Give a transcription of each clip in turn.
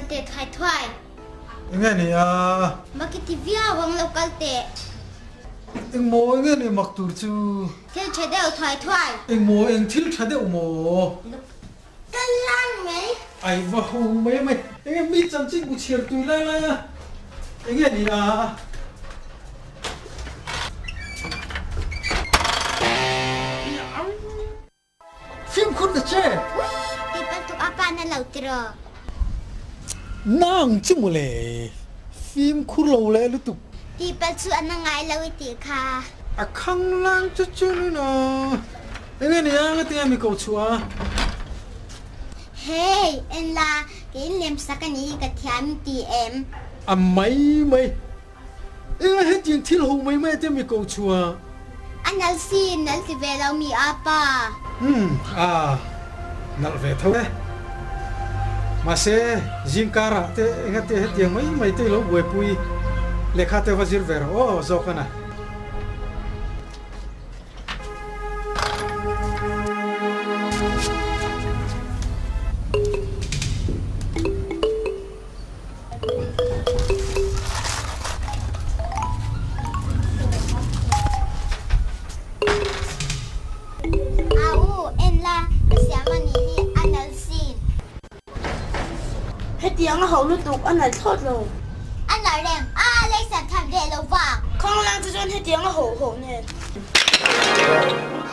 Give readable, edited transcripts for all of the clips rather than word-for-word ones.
kal teh thuai thuai. Enge ni a? Mak i ti viau ang lo kal teh. Engmaw enge ni mak tur chu? Thil tha deuh thuai thuai. Engmaw eng thil tha deuh maw? Lo kal lang mai. Ai va ho mai mai. Enge mi chanchin bu chhiar tui lai lai a? Enge ni a? Fimkhur ta che! Ui! Ti bantuk a pa na lo tiraw? Nang chu mawle, fimkhur lo leh lutuk. Ti pal chu a na ngai lo i tih kha. A khang lang chu chu ni na. Enge ni a, ngatinge mi ko chhuah a? Hey, en la, kei in lem sak a nih hi ka thiam i ti em? A mai mai. Enge hetiang thil ho mai mai te mi ko chhuah? A nalh si, nalh ti ve lo mi a pa. Umm a nalh ve tho e. Mahse zingkar ah te enga te hetiang mai mai te i lo buaipui lehkha te va zir ve rawh aw zawk a na. A u, en la, ka siam a nih hi a nalh sin. Hetiang a hauh lutuk a nalh thlawt lo. A nalh reng, a leisan than ve lo vang. Khawnglang chu chuan hetiang a hauh hauh nen.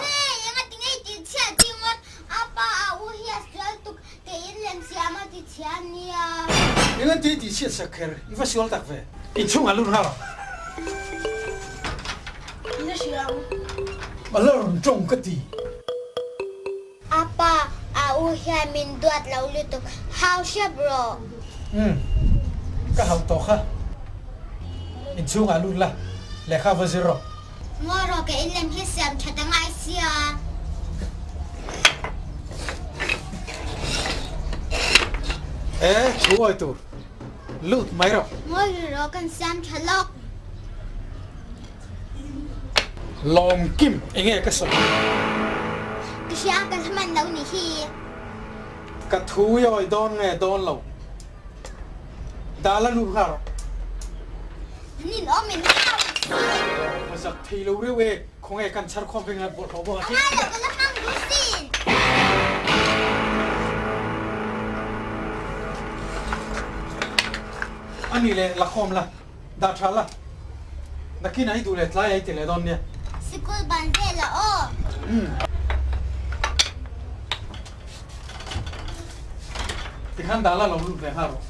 Hey, enga ti ngei tih chhiat ringawt, a pa a u hi a sual tuk. Keiin lem siam a ti chhia nia. Eng an ti tih chhiat sak kher i va sual tak ve. Inchhung a lut nghal ang. I la hria ang. A la rawn tawng ka ti. A pa, a u hian min duat lo lutuk. Hau hrep rawh. Umm, ka hauh tawh kha. Inchhung ah lut la, lehkha va zir rawh. Ngaw rawh ka in lem hi siam that a ngai sia. E thu awi tur lut mai rawh. Ngaw ri rawh kan siam tha lawk. Lawm kim enge ka sawi. Ka hria ka hla man lo ni hi. Ka thu i awi dawn nge dawn lo. Dal a lut nghal rawh. Nin awm in hau si. A zak thei lo reuh e, khawnge kan chhar khawm veng ngat bawlhhlawh bawk a A ngai lo ka la hmang duh sin. A nih leh la khawm la, dah tha la, nakin ah i duh leh tlai ah i ti leh dawn nia. Sikul ban vel a aw. Umm. Tikhan dah la lo lut ve nghal rawh.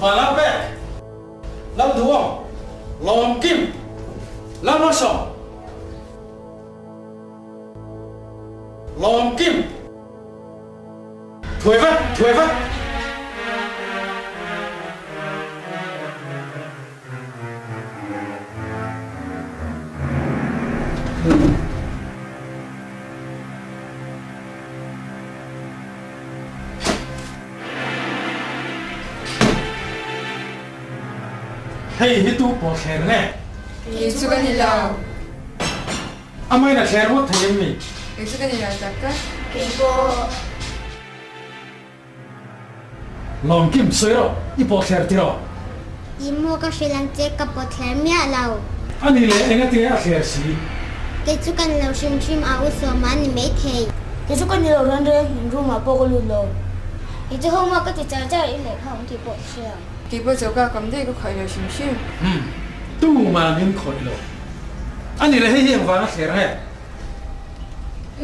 Vanlal pek, Lalduhawm, Lawmkim, Lalmalsawm, Lawmkim. Thuai vat, thuai vat! Hei hi tu pawh thler nge? Kei chu ka ni lo. Amahin a thler ngawt thei em ni? Kei chu ka ni lo tak tak. Kei pawh. Lawmkim sawi rawh, i pawh thler ti rawh. I maw ka hrilh ang che, ka pawh thler miah lo. A nih leh enga tinge a thler si? Kei chu kan lo hrim hrim a, u Sawma ni maithei. Kei chu ka ni lo reng reng, in room ah pawh ka lut lo. Kei chu homework ka ti char char i lehkha awm tih pawh ka hria. Kei pawh choka kam daih ka khawih lo hrim hrim. Umm, tumah min khawih lo. A ni le, hei hi engvang a thler nge?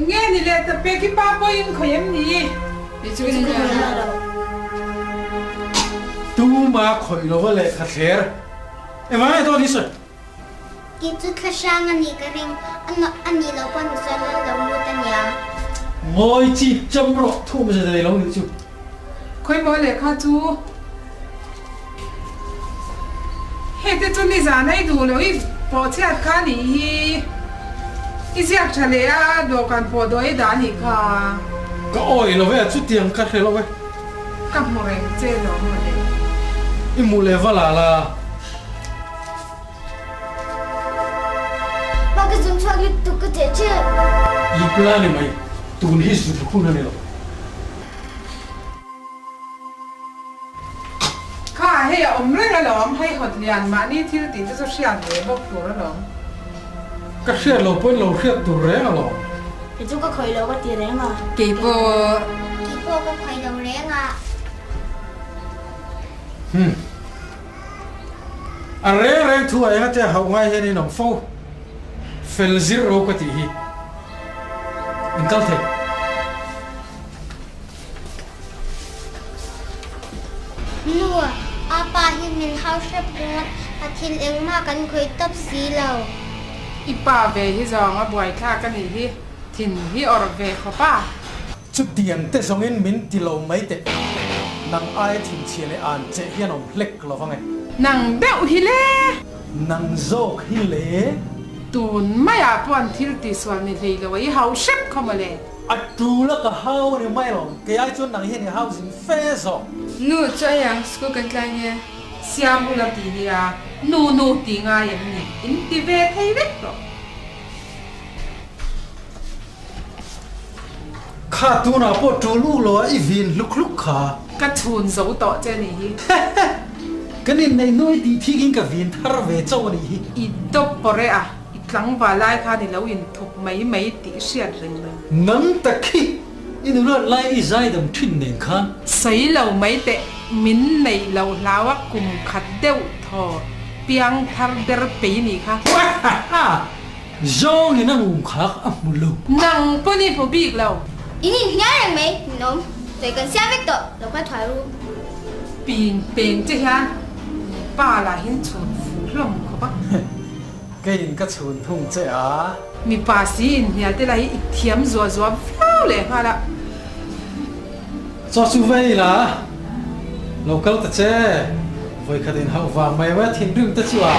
Nge ni le ta pek i pa pawhin khawih em ni? Kei chu ka ni lo. Tumah khawih lo a lehkha thler. Engvang nge dawn hi sawi? Kei chu thla hrang a nih ka ring, a nih loh pawn misual an lo lut a nia. Ngawi chi cham rawh thum zet a nei lo nih chu. Khawimaw lehkha chu hei te chu nizan a i duh loh i pawh chhiat kha a nih hi. I ziak tha leh a, dawhkan pawh dawh i dah a nih kha. Ka awih lo e, chutiang ka hre lo e. Ka hmu reng che lo mawle. I hmuh leh va la la. Pa ka zun chhuak lutuk ka cheh cheh. I plan ni mai, tun hi zun hun a ni lo. Kha hei a awm reng alawm, hei hawt lian mahni thil tih te chu hriat ve bawk tur alawm. Ka hriat lo pawhin lo hriat tur reng alawm. Kei chu ka khawih lo ka ti reng a. Kei pawh. Kei pawh ka khawih lo reng a. Hum. A reng reng thu ah engate a hauh ngai hian in awm fo. Fel zir ro ka tih hi. In kal thei. Nu, a pa hi min hau hrep ringawt a thil engmah kan khawih tawp si lo. I pa ve hi zawng a buaithlak a nih hi, thin hi awrh ve khawp a. Chutiang te zawngin min ti lo mai teh, nang aia thinchhia leh an che hian awm hlek lo vang e. Nang deuh hi le! Nang zawk hi le! Tun maiah pawh an thil tihsual ni hlei lo a, i hau hrep kha mawle. A tul a ka hau a ni mai lo, kei ai chuan nang hian i hau zin fe zawk. Nu, chu ai ang, school kan tlai nge? Siam ula ti nia, nu nu ti ngai em ni, in ti ve thei vek tawh. Kha tunah pawh tul u lo a i vin hluk hluk kha. Ka chhun zo tawh che nih hi. Hehe! Kan inneih nuai tih thikin ka vin thar ve chauh a nih hi. I dawp pawh reh a, i tlangval lai khan i lo inthup mai mai tih hriat reng lo. Nang tak hi i nulat lai i zaidam thin nen khan. Sawi lo mai teh, min neih loh hlau a kum khat deuh thaw piang thar der pei nih kha. Hahaha! Zawngin a ngum khak a hmu lo. Nang pawn i hmu bik lo. In inhnial reng mai, min awm. Sawi kan siam vek tawh, lo kal thuai ru. Ping peng che hian pa lahin chhun fu hlawm khawp a. Keiin ka chhun thung che a. Mipa si inhnial te lah hi i thiam zuah zuah viau leh nghal a. Chaw chu vei la, lo kal ta che. Vawikhat inhauh vang mai mai a thinrim te chu a.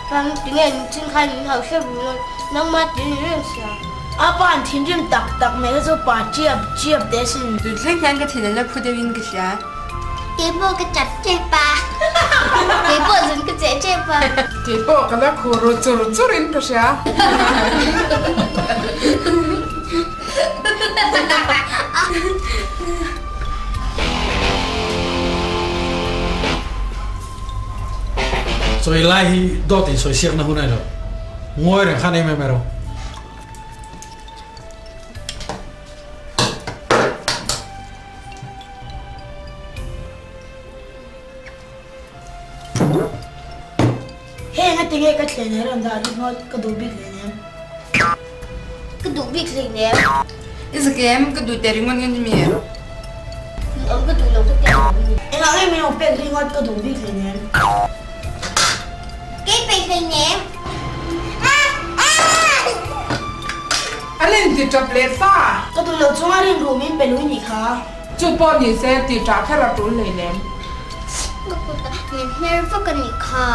Chuan tinge in thin khan in hau hrep ringawt, nangmah ti ni reng sia. A pa an thinrim tak tak mai kha chu pa chiap chiap teh asin. Tun thleng hian ka thin an la phu deuhin ka hria. Keipawh ka chap tep a, keipawh zun ka cheh tep a. Keipawh ka la khur ru chur chur in ka hria. Chawi lai hi dawt in sawi siakna hun a ni lo. Ngawi reng khan em em erawh. Heng a tinge ka thlen he rawn dah ringawt ka duh bik hleinem. Ka duh bik hleinem. I zak em? Ka duh teh ringawt nge ni mi? Ni awm ka duh lo ka ti ang ni. Engah nge min rawn pek ringawt ka duh bik hleinem. Kei peih hleinem. A len ti tap leh ta. Ka duh lo chunga rinru min pe lui nih kha. Chu pawh ni se ti ṭah kher a ṭul hleinem. Ka kutah min hmer vak a nih kha.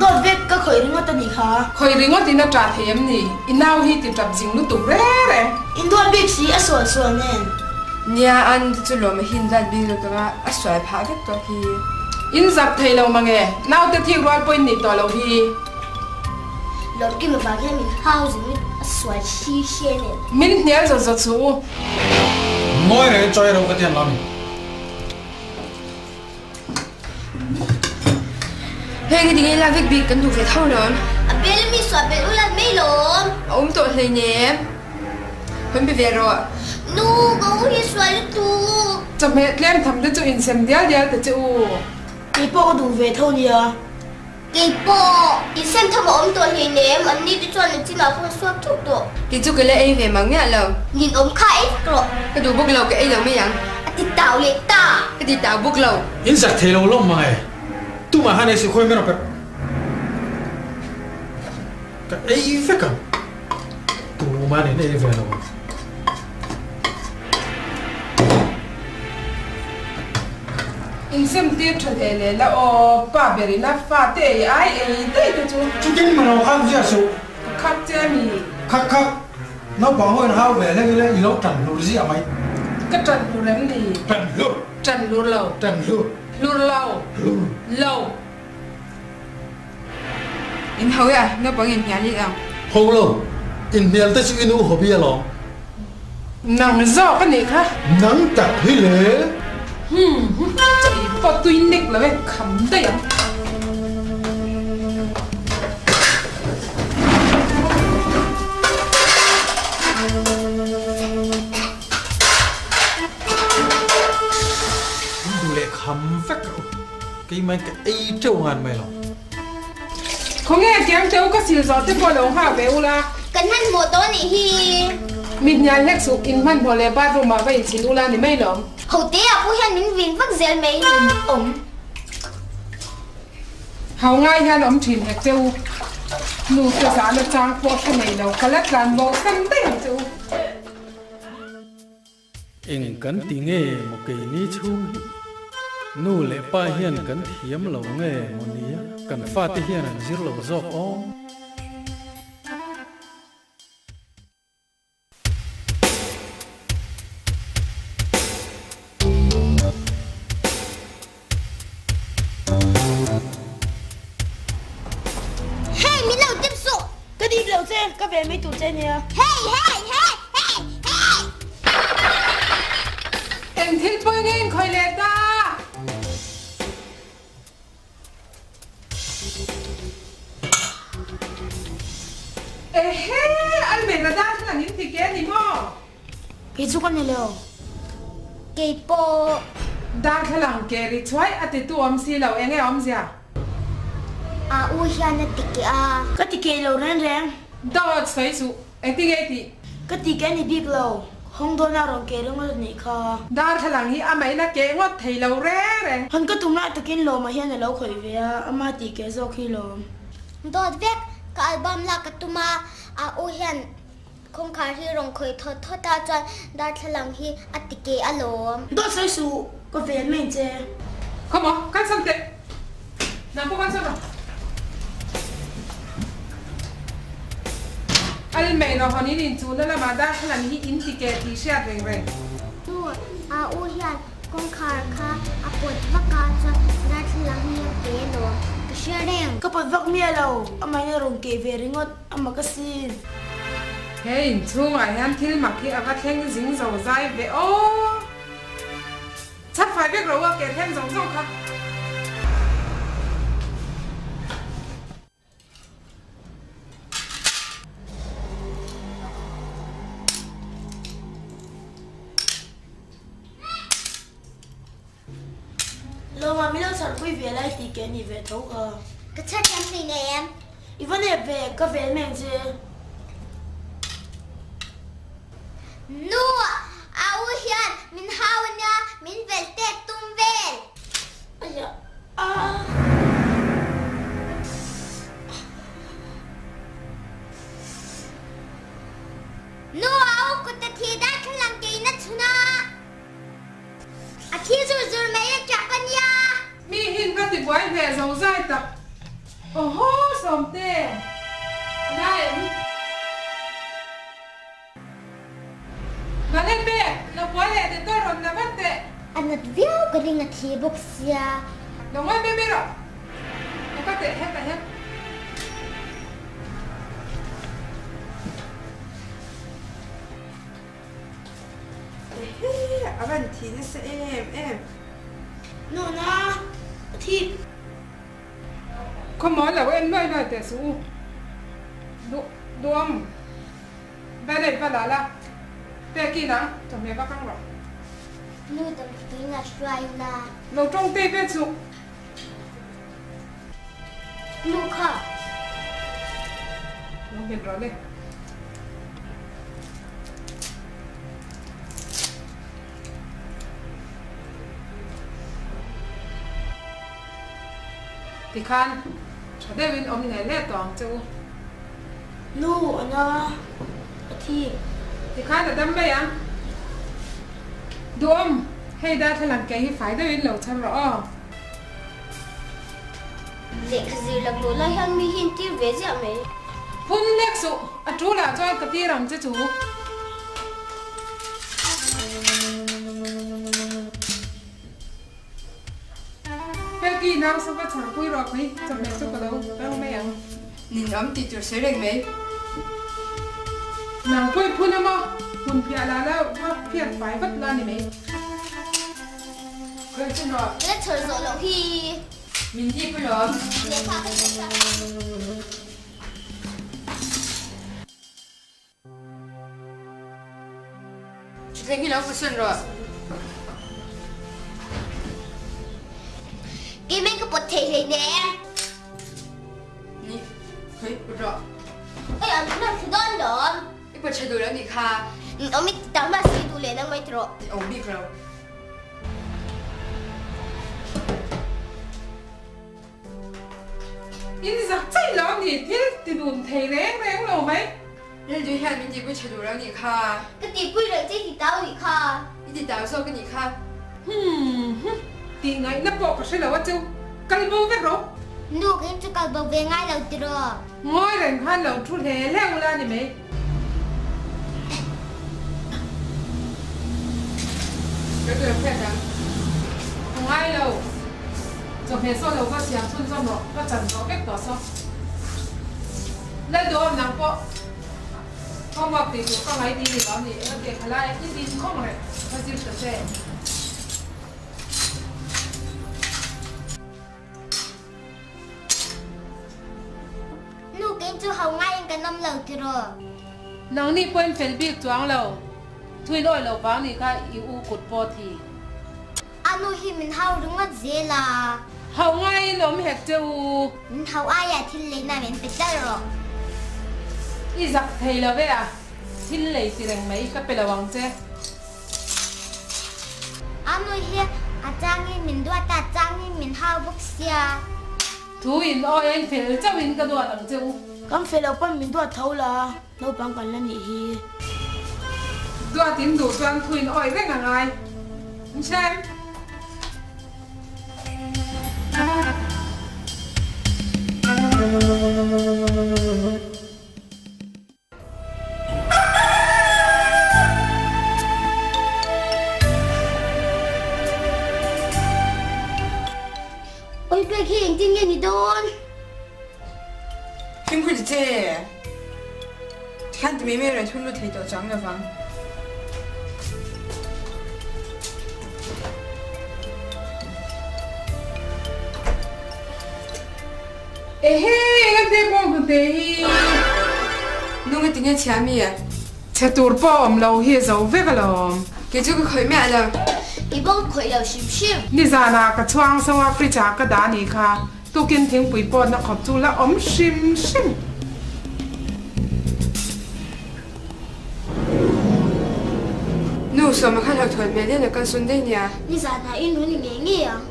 Dawt vek ka khawih ringawt a nih kha. Khawih ringawt in a ṭah thei em ni? I nau hi ti ṭap zing lutuk reng reng. In duat bik si a sual sual nen. Nia an te chu lawm a hin zat bik lutuk a, a sual phah vek tawh hi. In zak thei lo mange, naute thik rual pawhin nih tawh lo hi. Lawmkima vang hian min hau zing in a sual hri hre nen. Min hnial zawt zawt suh u. Ngawi reng in chawi ro ka ti an lo ni. Hei nge tinge ila vek bik kan duh ve tho lawm. A bel mi suah bel ulat mai lawm. A awm tawh hleinem. Hawn pe ve rawh. Nu, ka u hi sual lutuk. Chawhmeh tlem tham te chu insem dial dial ta che u. Kei pawh ka duh ve tho nia. Kei pawh insem tham a awm tawh hleinem, an ni te chuan an chinah pawh an suak thuk tawh. Kei chu ka la ei ve mang miah lo. Nin awm kha ei vek rawh. Ka duh bawk lo, ka ei lo mai ang. A ti tau leh ta. Ka ti tau bawk lo. In zak thei lo lawm mang e. Tumah han ei suh khawi mai rawh per. Ka ei vek ang. Tumah nen ei ve lo ang. Insem tir tha hle leh la aw, pa ber ina fate ei ai ei daih te chu. Chutin maw lo khan ziah suh. Ka khak che a mi. Khak khak, naupang ho in hau ve hlek ila i lo tan hlur ziah mai. Ka tan hlur em ni? Tan hlur. Tan hlur lo. Tan hlur. Hlur lo. Hlur. Lo. In ho e, naupang in hnial in ang. Ho lo, in hnial te chu i nu hobby alawm. Nang zawk a nih kha. Nang tak hi le. Hum, chaw pawh tui nek lo e, kham daih ang. In duh leh kham vek rawh u. Keimah ka ei teuh ngan mai lo. Khawnge kiang teuh ka sil zawh te pawh lo nghak ve ula. Kan hmanhmawh tawh nih hi. Mi hnial hlek suh, in hmanhmawh leh bathroom ah va inchhin ula ni mai lawm. Hote ah pawh hian min vin vak zel mai awm. Hau ngai hian awm thin hek che u. Nu te zahna chang pawh hre nei lo, ka la tlan bo san daih ang che u. Eng kan ti nge maw keini chhung hi? Nu leh pa hian kan thiam lo nge maw nia? Kan fate hian an zir lo zawk awm. Hey, min lo tip suh! Ka dip lo che, ka ve mai tur che nia. Hey, hey, hey, hey, hey! Eng thil pawi nge in khawi leh ta? Ehe, almera dar khan an in ti ke a ni maw? Kei chu ka ni lo. Kei pawh. Darthlalang ke ri chhuai a ti tu awm si lo, eng nge awmzia? A u hian a ti keh a. Ka ti keh lo reng reng. Dawt sawi suh, engti nge i tih? Ka ti keh a ni bik lo, hawng dawn a rawn keh ringawt a nih kha. Darthlalang hi amahin a keh ngawt thei lo reng reng. Hawn ka tum lai takin lawmah hian a lo khawih ve a, ama tih keh zawk hi lawm. Dawt vek, ka album lak ka tum a, a u hian Kawngkhar hi rawn khawih thawt thawt a chuan darthlalang hi a ti keh alawm. Dawt sawi suh, ka vel mai che. Come on, kan sawn teh. Nang pawh kan sawn rawh. Al mai lo hawn in inchuhna lamah darthlalang hi in ti keh tih hriat reng reng. Nu, a u hian kawngkhar kha a pawt vak a chuan darthlalang hi a ke alawm. Ka hria reng. Ka pawt vak miah lo, amahin a rawn keh ve ringawt. A mak asin. He inchhungah hian thil mak hi a va thleng zing zo zai ve aw. Chhak fai vek rawh u a ke thleng zawng zawng kha. Lawma min lo chharpui ve lai tih ke ni ve tho ka. Ka chhar thiam hlei nei em? I va nep ve, ka vel mai ang che. Nu, a u hian min hau ania, min vel tek tum vel. Aiah, ah. Nu, a u kut a thi darthlalang keina chhun a. A thi zur zur mai a chak a nia. Mi hin va ti buai hle zo zai tak. Awhaw Sawmte, a la em? Vale pek, lo puai leh te tawh rawn la vat teh. A nat viau ka ring a thi bawk sia. Lo ngawi mai mai rawh. Lo ka teh hetah hian. Ehe, a van thi nasa em em. Nuna, a thi. Khawmaw lo en luai luai teh suh u. Duh duam. Beret va la la. Peki nang, chawhmeh va kang rawh. Nu dam tuin a hruai la. Lo tawng tei ve chuh. Nu kha. Lo nghet rawh le. Tikhan tha deuhin awm leh leh tawh ang che u. Nu a na a thi. Tikhan a dam mai ang. Duhawm, hei darthlalang ke hi fai deuhin lo chhar rawh aw. Lehkha zir lak luh lai hian mi hi in tir ve ziah mai. Phun lek suh, a tul ah chuan ka tir ang che chu. Peki nau sofa chhar pui rawh mai, chawhmeh chu ka lo rang mai ang. Nin awm tih tur sawi reng mai. Nang pawih phun a maw? Hmun phiah la la va phiat fai vat la ni mai. Khawi chu rawh. Ka la chhawr zawh loh hi. Min hip alawm. Lehkha ka chhawr sak. Thuthleng hi lo hmuhsawn rawh. Keimah ka pawt thei hleinem. Ni, khawi put rawh. Oi, an thla thlu dawn lawm. I pawt tha duh lo nih kha. Awm i ti tak mahse i duh leh nang mai ti rawh. I awm bik lo. In zak chaih lo a ni, thil ti dun thei reng reng lo mai. Rilru hian min tihpui tha duh lo nih kha. Ka tihpui reng che i ti tau nih kha. I ti tau zawk a nih kha. Humm tih ngaihna pawh ka hre lo a cheu, kal bo vek rawh. Nu ka in chu kal bo ve ngai lo tiraw. Ngawi reng khan lo thu hle hle ula ni mai. Ka tur hriat ang. Ka ngai lo. Chawhmeh saw lo va siam chhun zawm rawh. Ka chan zawh vek tawh saw. Lalduhawm nang pawh homework tih tur ka ngai ti ni lo ni. Eng ati khalai i din khawng reng ka zir ta che. Nu kei chu hau ngaiin kan awm lo tiraw? Nangni pawhin fel bik chuang lo, thuin awi lo vang nih kha i u kut pawh thi. A nu hi min hau ringawt zel a. Hau ngaiin awm hek che u. Min hau aia thil leina min pe tlat rawh. I zak thei lo ve a, thil lei ti reng mai ka pe lo ang che. A nu hi a changin min duat a, changin min hau bawk sia. Thu in awi a in fel chauh in ka duat ang che u. Kan fel lo pawn min duat tho la, naupang kan la nih hi. Duat in duh chuan thu in awi reng a ngai. Michelle. Oi pek hi engtin nge ni dawn? Fimkhur ti che. Tikhan ti mai mai rawn thun lut thei tawh chang lovang. Ehe, enga te pawh hnute hi. Nunga tinge chhia mi a? Chhe tur pawh awm lo hi zo vek alawm. Kei chu ka khawih miah lo. I bawng khawih lo hrim hrim. Nizanah ka chhuang so a fridge ah ka dah nih kha. Tukin thingpui pawhna khawp chu la awm hrim hrim. Nu, sawma kha hlauhthawn hmel hian a kalsawn daih nia. Nizanah i nu ni ngei ngei ang.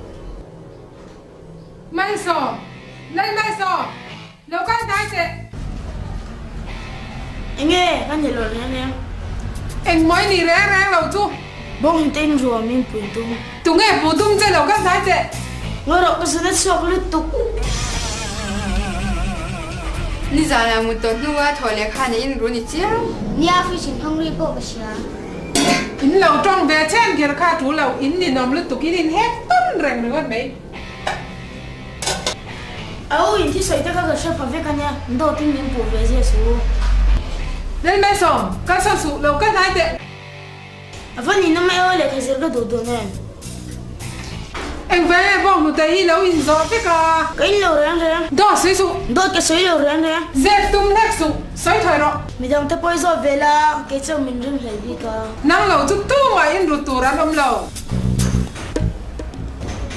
Malsawm! Lal Malsawm! Lo kal hnai teh! Enge ka ni lo reng reng? Engmaw i nih reng reng lo chu? Bawng ten ruam in pui tum. Tunge pu tum che lo kal hnai teh? Ngaw rawh ka zun a chhuak lutuk. Nizanah mut tawh hnua thaw leh khan a in ru ni chiang. Nia fridge in hawng ri pawh ka hria. In lo tawng ve chen kher kha thu lo, in ninawm lutuk in inhek tawn reng ringawt mai. A u in thisawi te kha ka hre pha vek a nia, dawt in min puh ve zia suh u. Lalmalsawm, kalsawn suh, lo kal hnai teh. A va ninawm e aw lehkha zir ka duh dun em? Eng ve nge bawng hnute hi lo in zawh vek a? Ka in lo reng reng. Dawt sawi suh. Dawt ka sawi lo reng reng. Zep tum hlek suh, sawi thawi rawh. Midang te pawh i zawt ve la, kei chuan min ring hlei bik a. Nang lo chu tumah in ru tur an awm lo.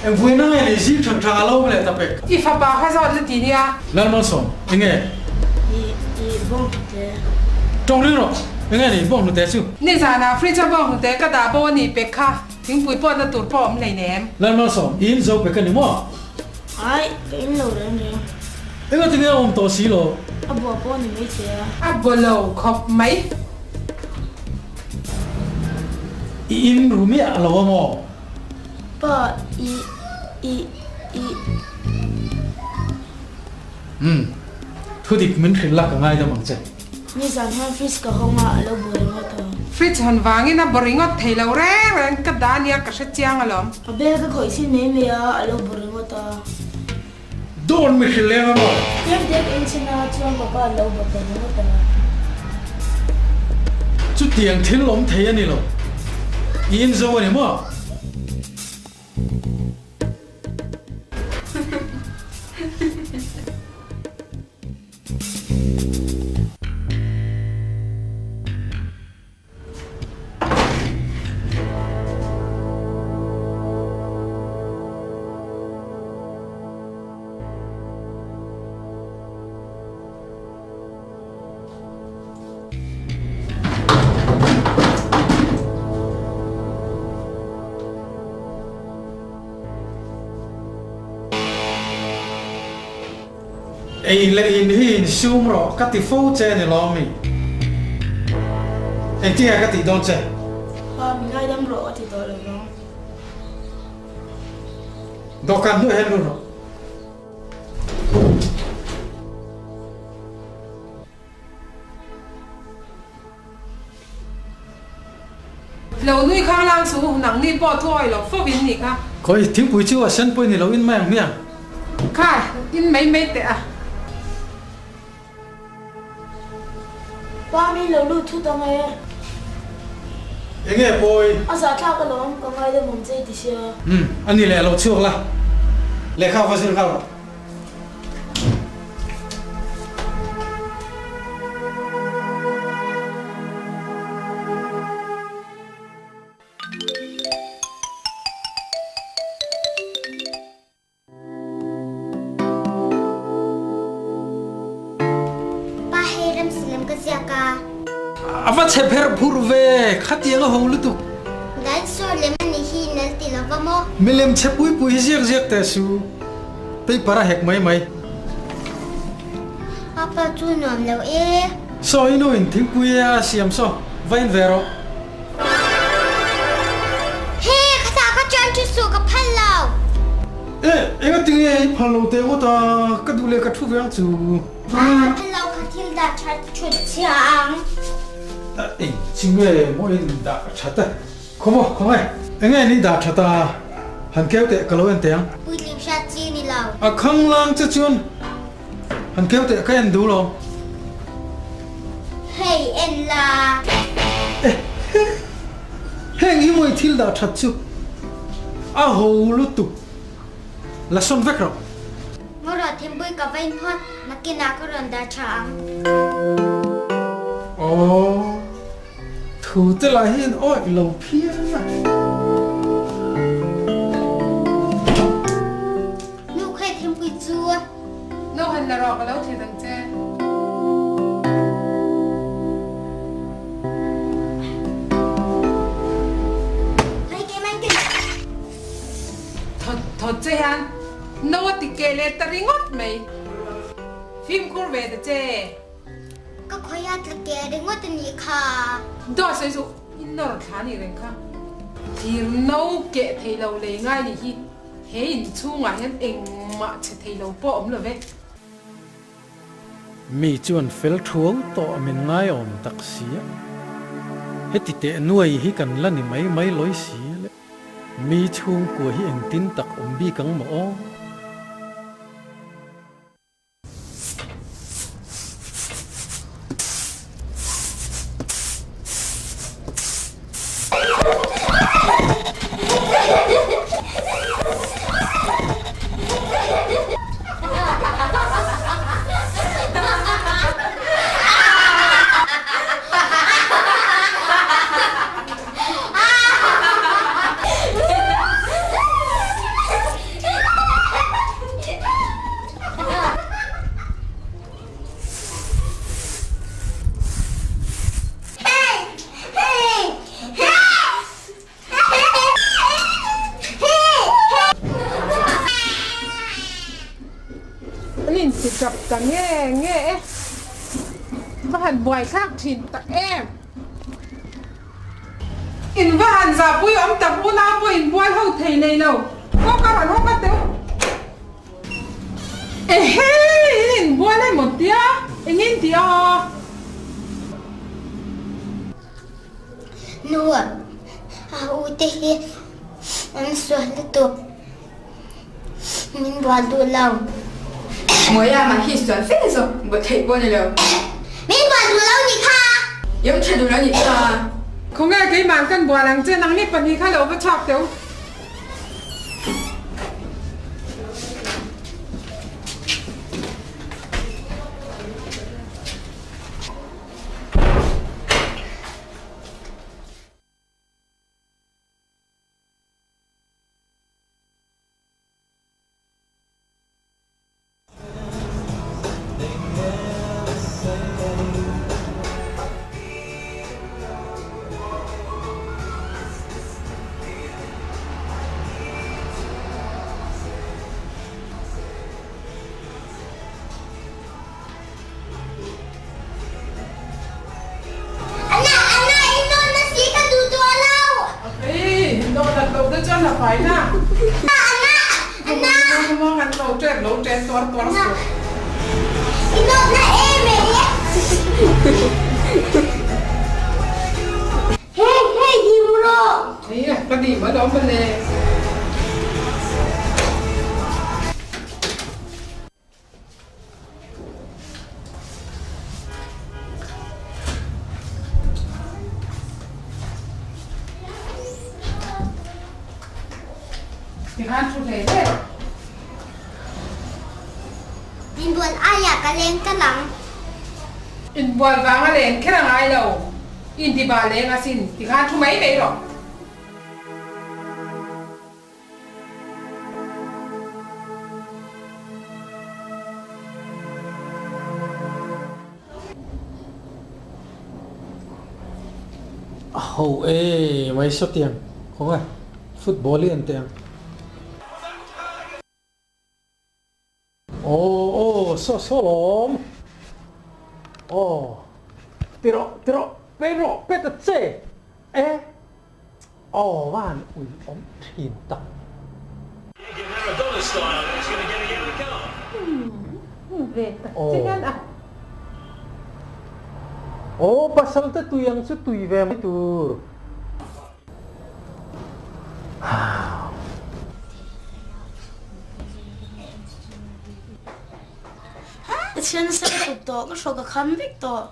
Eng vuina nge ni zing thang thang a lo awm leh ta pek? I fapa kha zawt la ti nia. Lalmalsawm, enge? I, i bawng hnute. Tawng ring rawh, enge ni bawng hnute chu? Nizanah fridge a bawng hnute ka dah bo a nih pek kha, thingpui pawhna tur pawh awm hlei nem. Lalmalsawm, i in zo pek a ni maw? Ai, ka in lo reng reng. Enga tinge a awm tawh si lo? A bua pawh a ni mai che a. A bua lo khawp mai. I in ru miah lo a maw? Pa, i, i, i. Umm, thudik min hrilh la ka ngaidam ang che. Nizan hian fridge ka hawng a, a lo bawr ringawt a. Fridge hawn vangin a bawr ringawt thei lo reng reng, ka dah ania ka hre chiang alawm. A bel ka khawih sin mai mai a, a lo bawr ringawt a. Dawn mi hrilh leng a maw? Tlem te ka inchhin a, chuan ka pa a lo bawr ta ringawt a. Chutiang thil awm thei a ni lo. I inzo a ni maw? Ei leh in hi insum rawh ka ti fo che ni lawm mi? Engtinge ka tih dawn che? Pa, min ngaidam rawh ka ti tawh lo vang. Dawhkan hnuai hian lut rawh. Lo nui khang lang chu nangni pawh thu awih loh fo in nih kha. Khawi thingpui chu a sen pawh i ni lo in mai ang hmiang. Kha in mai mai teh a. Pa min lo lut thut ang e. Enge pawi? A zahthlak alawm, ka ngaidam awm che i ti sia. Umm, a ni leh lo chhuak la, lehkha va zir nghal rawh. Pa hei remsilam ka ziak a. A va chhe pherh phurh ve, khatiang a ho lutuk. Dinosaur lem a nih hi nal ti lova maw? Milem chhe pui pui hi ziak ziak teh su. Paper a hek mai mai. Papa chu nuam lo e. Saw i nu in thingpui a siam saw, va in ve rawh. He, khatah ka chuan thu suh ka phal lo. E, enga tinge i phal lo teh ngawt a, ka duh leh ka thu ve ang chu. Ka phal lo, ka thil dah that thut chhia ang. Eng chinge maw in dah that a? Khaw maw, khaw nge? Enge ni dah that a, han keu teh ka lo en teh ang. Puitling hriat chi ni lo. A khang lang che chuan han keu teh ka en duh lo. Hei en la. Eh he, heng hi mawi thil dah that chu a ho lutuk, la sawn vek rawh. Ngaw rawh thingpui ka va in phawt, nakinah ka rawn dah tha ang. Aww. Thu te lah hian awih lo phian a. Nu khawi thingpui chu. No han la rawh ka lo thlen ang che. Khawi keimah in Thawt thawt che hian no a ti keh leh ta ringawt mai. Fimkhur ve ta che. Ka khawiha tla keh ringawt a nih kha. Dawt sawi chu i nawr thla nih reng kha. Thir no keh thei lo lei ngai nih hi he in chhungah hian engmah chhe thei lo pawh awm lo ve. Mi chuan fel thuau tawh min ngaiawm tak si a. Heti teh nuai hi kan la ni mai mai lawi si le. Mi chhungkua hi engtin tak awm bik ang maw aw? An inti tap ta nge nge e. Va han buai thlak thin tak em. In va han zahpui awm tak unau pawh in buai ho thei nei lo. Kawng a rawn hawk a teuh. Ehe! In inbual emaw tia? Eng in ti a? Nu, a u te hi an sual lutuk. Min bual duh lo. Mawia mah hi sual fe zawk bual theih pawh a ni lo. Min bual duh lo nih kha. I awm tha duh lo nih kha. Khawnge keimah kan bual ang che nangni pahnih kha lo va chhuak teu. Anna, Anna, i nawn na si ka duh tawh lo. Ei, i nawn nat loh te chuan a fai na. Anna, Anna. Muang an lo ṭek lo ṭen tuar tuar suh. I nawn na em e. Hei, hei, dim rawh. Ei, ka dim alawm mawle. Tikhan thu hle hle. Inbual aiah ka leng ta lang. Inbual vanga leng kher a ngai lo. Intiba leng asin tikhan thu mai mai rawh. A ho e mai sawtiang kawng e football hi an teh ang. Aw aw saw saw lawm aw ti rawh ti rawh pe rawh pe ta che e. Aw van ui awm thin tak. Aw pasal te tui ang chu tui ve mai tur. Ka thian nasa ka tuk tawh, ka hrawk ka kham vek tawh.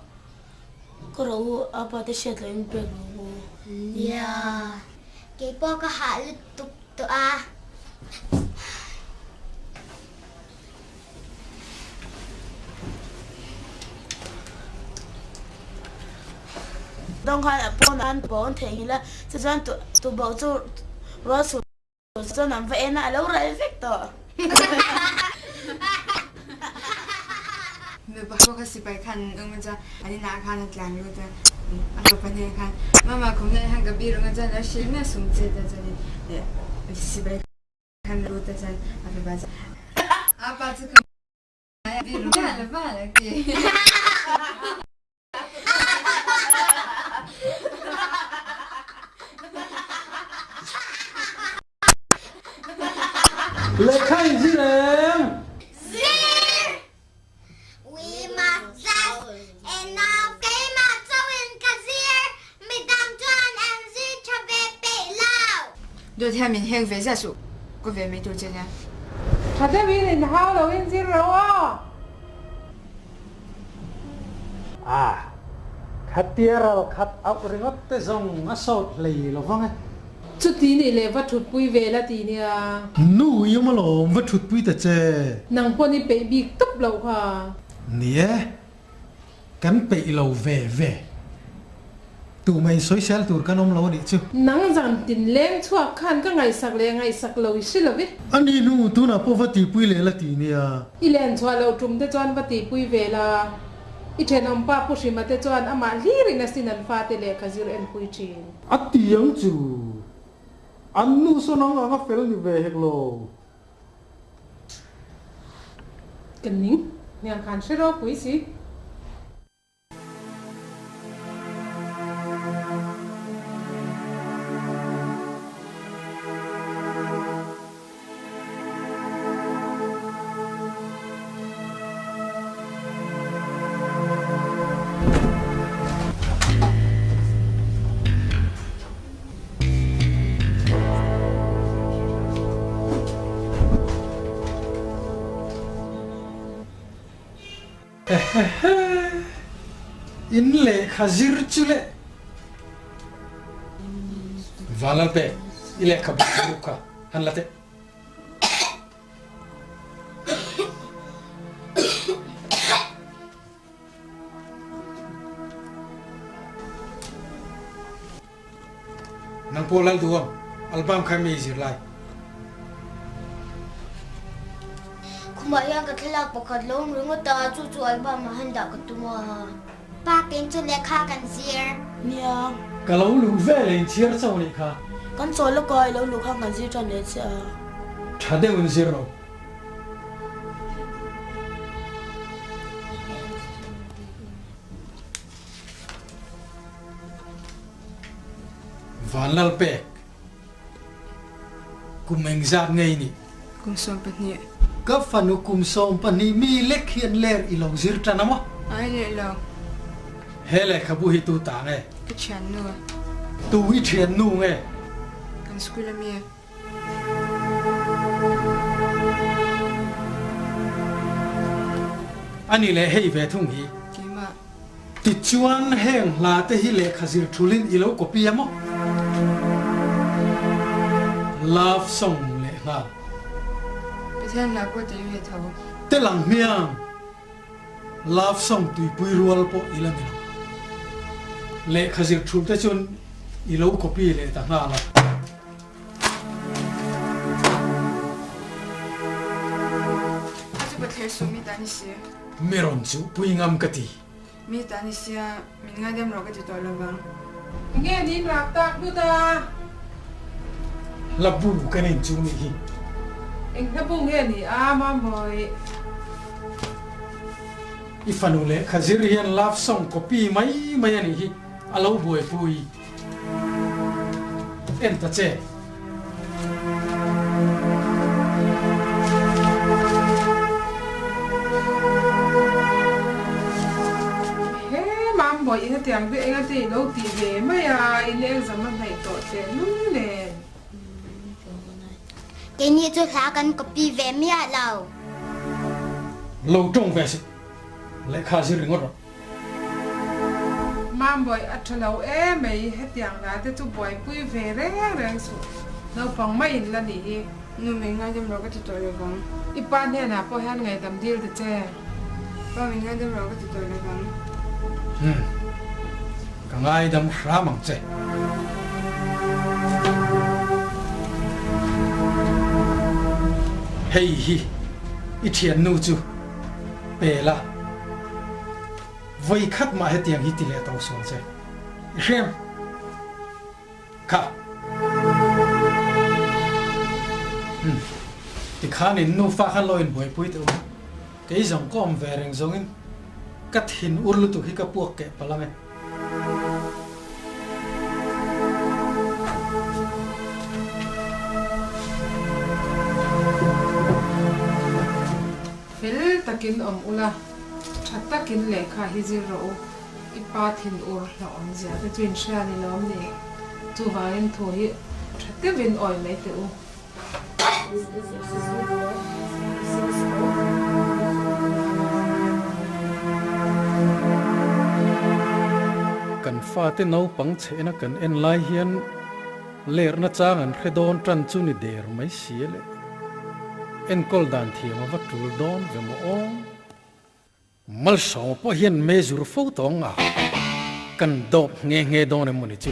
Ka ro u a pa te hriat loh in pek lo u. Nia. Keipawh ka hah lutuk tawh a. Dawng khan a pawn an pawn theihnghilh a, chuchuan tuboh chu rual chhuh chuan an va en a, a lo ral vek tawh. Mipa ho kha sipai khan an awm a chuan an inah khan a tlan lut a, a fapa hnenah khan mama khumna hian ka biru ang a chuan a hrilh miah sum che ta chuanin sipai khan lut a chuan a fapa chuan apa chu ka biru miah lo va a ti. Lehkha in zir em? Zir! We must just enough Keimah chauhin ka zir midang. hian min hek ve ziah suh ka ve mai tur che nia. Tha deuhin in hau lo in zir ro aw. A, khatia ral khat auh ringawt te zawng a sawt hlei lo vang e. Chuti nih leh va thutpui ve la ti nia. Nu i awm alawm va thutpui ta che. Nang pawn i peih bik tawp loh kha. Ni e, Kan peih lo ve ve. Tumah in sawisel tur kan awm lo a nih chu. Nang zan tin leng chhuak khan ka ngaihsak leh ngaihsak lo i hre lo i. A nih hnu tunah pawh va tihpui leh la ti nia. I len chhuah loh tum te chuan va tihpui ve la. I thenawmpa Pu Hrima te chuan amah hlirin a sin an fate lehkha zir enpui thin. A ti ang chu. An nu sawn ang anga fel ni ve hek lo. Ka ning hniang khan hre ropui si. Ehehe, in lehkha zir chu le. Vanlalpe, i lehkha bu ruk kha han la teh. Nang pawh lal duh ang, album kha mi zir lai. Khumah hian ka thlalak pakhat lo awm ringawt a, chu chu album ah han dah ka tum a. Pa keng chu lehkha kan zir. Nia. Ka lo luh ve leh inchhiar chauh a nih kha. Kan chawl lawk a, i lo luh khan kan zir tan leh che a. Tha deuh in zir rawh. Vanlalpek, kum engzat ngei nih? Kum 12. Ka fanu kum 12 mi lek hian ler i lo zir tan a maw? Ai leh lo. He lehkhabu hi tu ta nge? Ka thiannu. Tu i thiannu nge? Kan school a mi. Ani leh hei ve thung hi. Keimah. Tichuan heng hla te hi lehkha zir thulin i lo copy a maw? Love song leh nghal. Pathian hla pawh tel ve tho. Tel ang hmiang. Love song tuipui rual pawh i la ni lo. Lehkha zir thul te chuan i lo copy leh ta nghal a. A chu Pathian suh mi ta ni si. Mi rawn chu pui ngam ka ti. Mi ta ni sia, min ngaidam rawh ka ti tawh lo vang. Nge niin rak tak hlut a? Hla bu kan in chu nih hi. Eng hla bu nge ni a Mambawi? I fanu lehkha zir hian love song copy mai mai a nih hi a lo buaipui. En ta che. He Mambawi in hetiang te eng a te i lo tih ve mai a, in exam a hnaih tawh teh lul nen. Keini chu hla kan copy ve miah lo. Lo tawng ve suh. Lehkha zir ringawt rawh. Mambawi a tha lo em mai, hetiang la te chu buaipui ve reng reng suh, naupang maiin la nih hi. Nu min ngaidam rawh ka ti tawh lo vang. I pa hnenah pawh hian ngaihdam dil ta che. Pa min ngaidam rawh ka ti tawh lo vang. Umm, ka ngaidam hram ang che. Hei hi i thiannu chu pe la. Vawi khat mah hetiang hi ti leh tawh sual che. I hrem kha. Umm. Tikhan in nufa khan lo inbuaipui teh u. Kei zawng ka awm ve reng zawngin ka thin ur lutuk hi ka puak keh palh ang e. Fel takin awm ula, tha takin lehkha hi zir rawh u, i pa thin ur hlauh awm zia te chu in hria ni lawm ni? Chuvangin thu hi tha. deuhin awi mai teh u. Kan fate naupang chhehna kan en lai hian lerhna chang an hre dawn tan chu ni der mai si a le. Enkawl dan thiam a va tul dawn ve maw aw. Malsawma pawh hian mezur fo tawng a, kan dawp nghe nghe dawn em maw ni chu?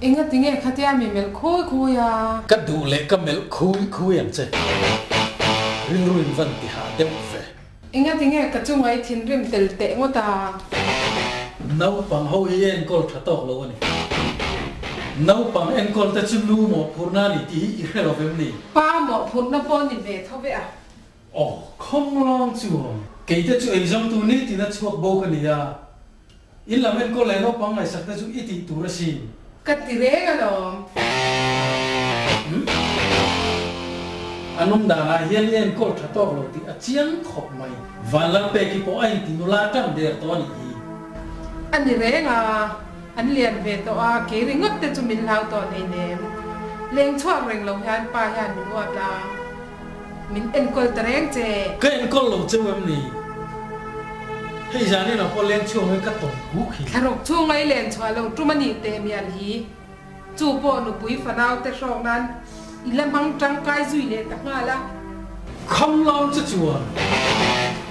Enga tinge khatia mi melh khui khui a? Ka duh leh ka melh khui khui ang che. Rilru in van ti hah deuh ve. Enga tinge ka chunga i thinrim tel teh ngawt a? Naupang ho hi enkawl tha tawk lo a ni. Naupang enkawl te chu nu mawhphurhna a ni tih hi i hre lo vem ni? Pa mawhphurhna pawh ni ve tho ve a. Aw, khawmlawng chuan kei te chu eizawngtu nitin a chhuak bo ka ni a. In lam enkawl leh naupang ngaihsak te chu i tih tur asin. Ka ti reng alawm. Umm. A nung danah hian i enkawl tha tawk lo tih a chiang khawp mai. Vanlalpeki pawh a inti nula tan der tawh a nih hi. A ni reng a, an lian ve tawh a, kei ringawt te chu min hlau tawh hleinem. Leng chhuak reng lo hian pa hian min uap la. Min enkawl ta reng che. Ka enkawl lo cheu em ni? Hei zanin ah pawh leng chhuak in ka tawm kuk hi. Thlaruk chhunga i len chhuah lo tum a nih teh mial hi. Chu pawh nupui fanau te hrawk nan i la hmang tangkai zui leh ta nghal a. Kham lam che chuan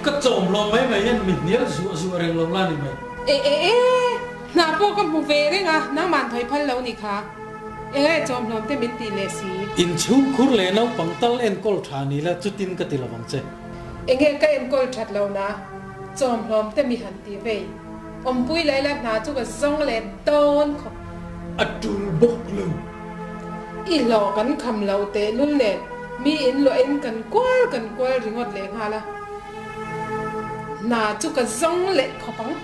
ka chawm lo mai mai hian mi hnial zuah zuah reng lo la ni mai. E e e, hna pawh ka hmu ve reng a, nangman thawi phal lo ni kha. Enge chawmhlawm te min tih leh si? Inchhungkhur leh naupang tal enkawl tha ni la chutin ka ti lovang che. Enge ka enkawl that lo na chawmhlawm te mi han tih vei? Awmpui leh la hna chu ka zawng leh dawn khawp. A tul bawk lo. I hlawh kan kham lo teh lul nen mi in luah in kan kual kan kual ringawt leh nghal a. Hna chu ka zawng leh khawp ang.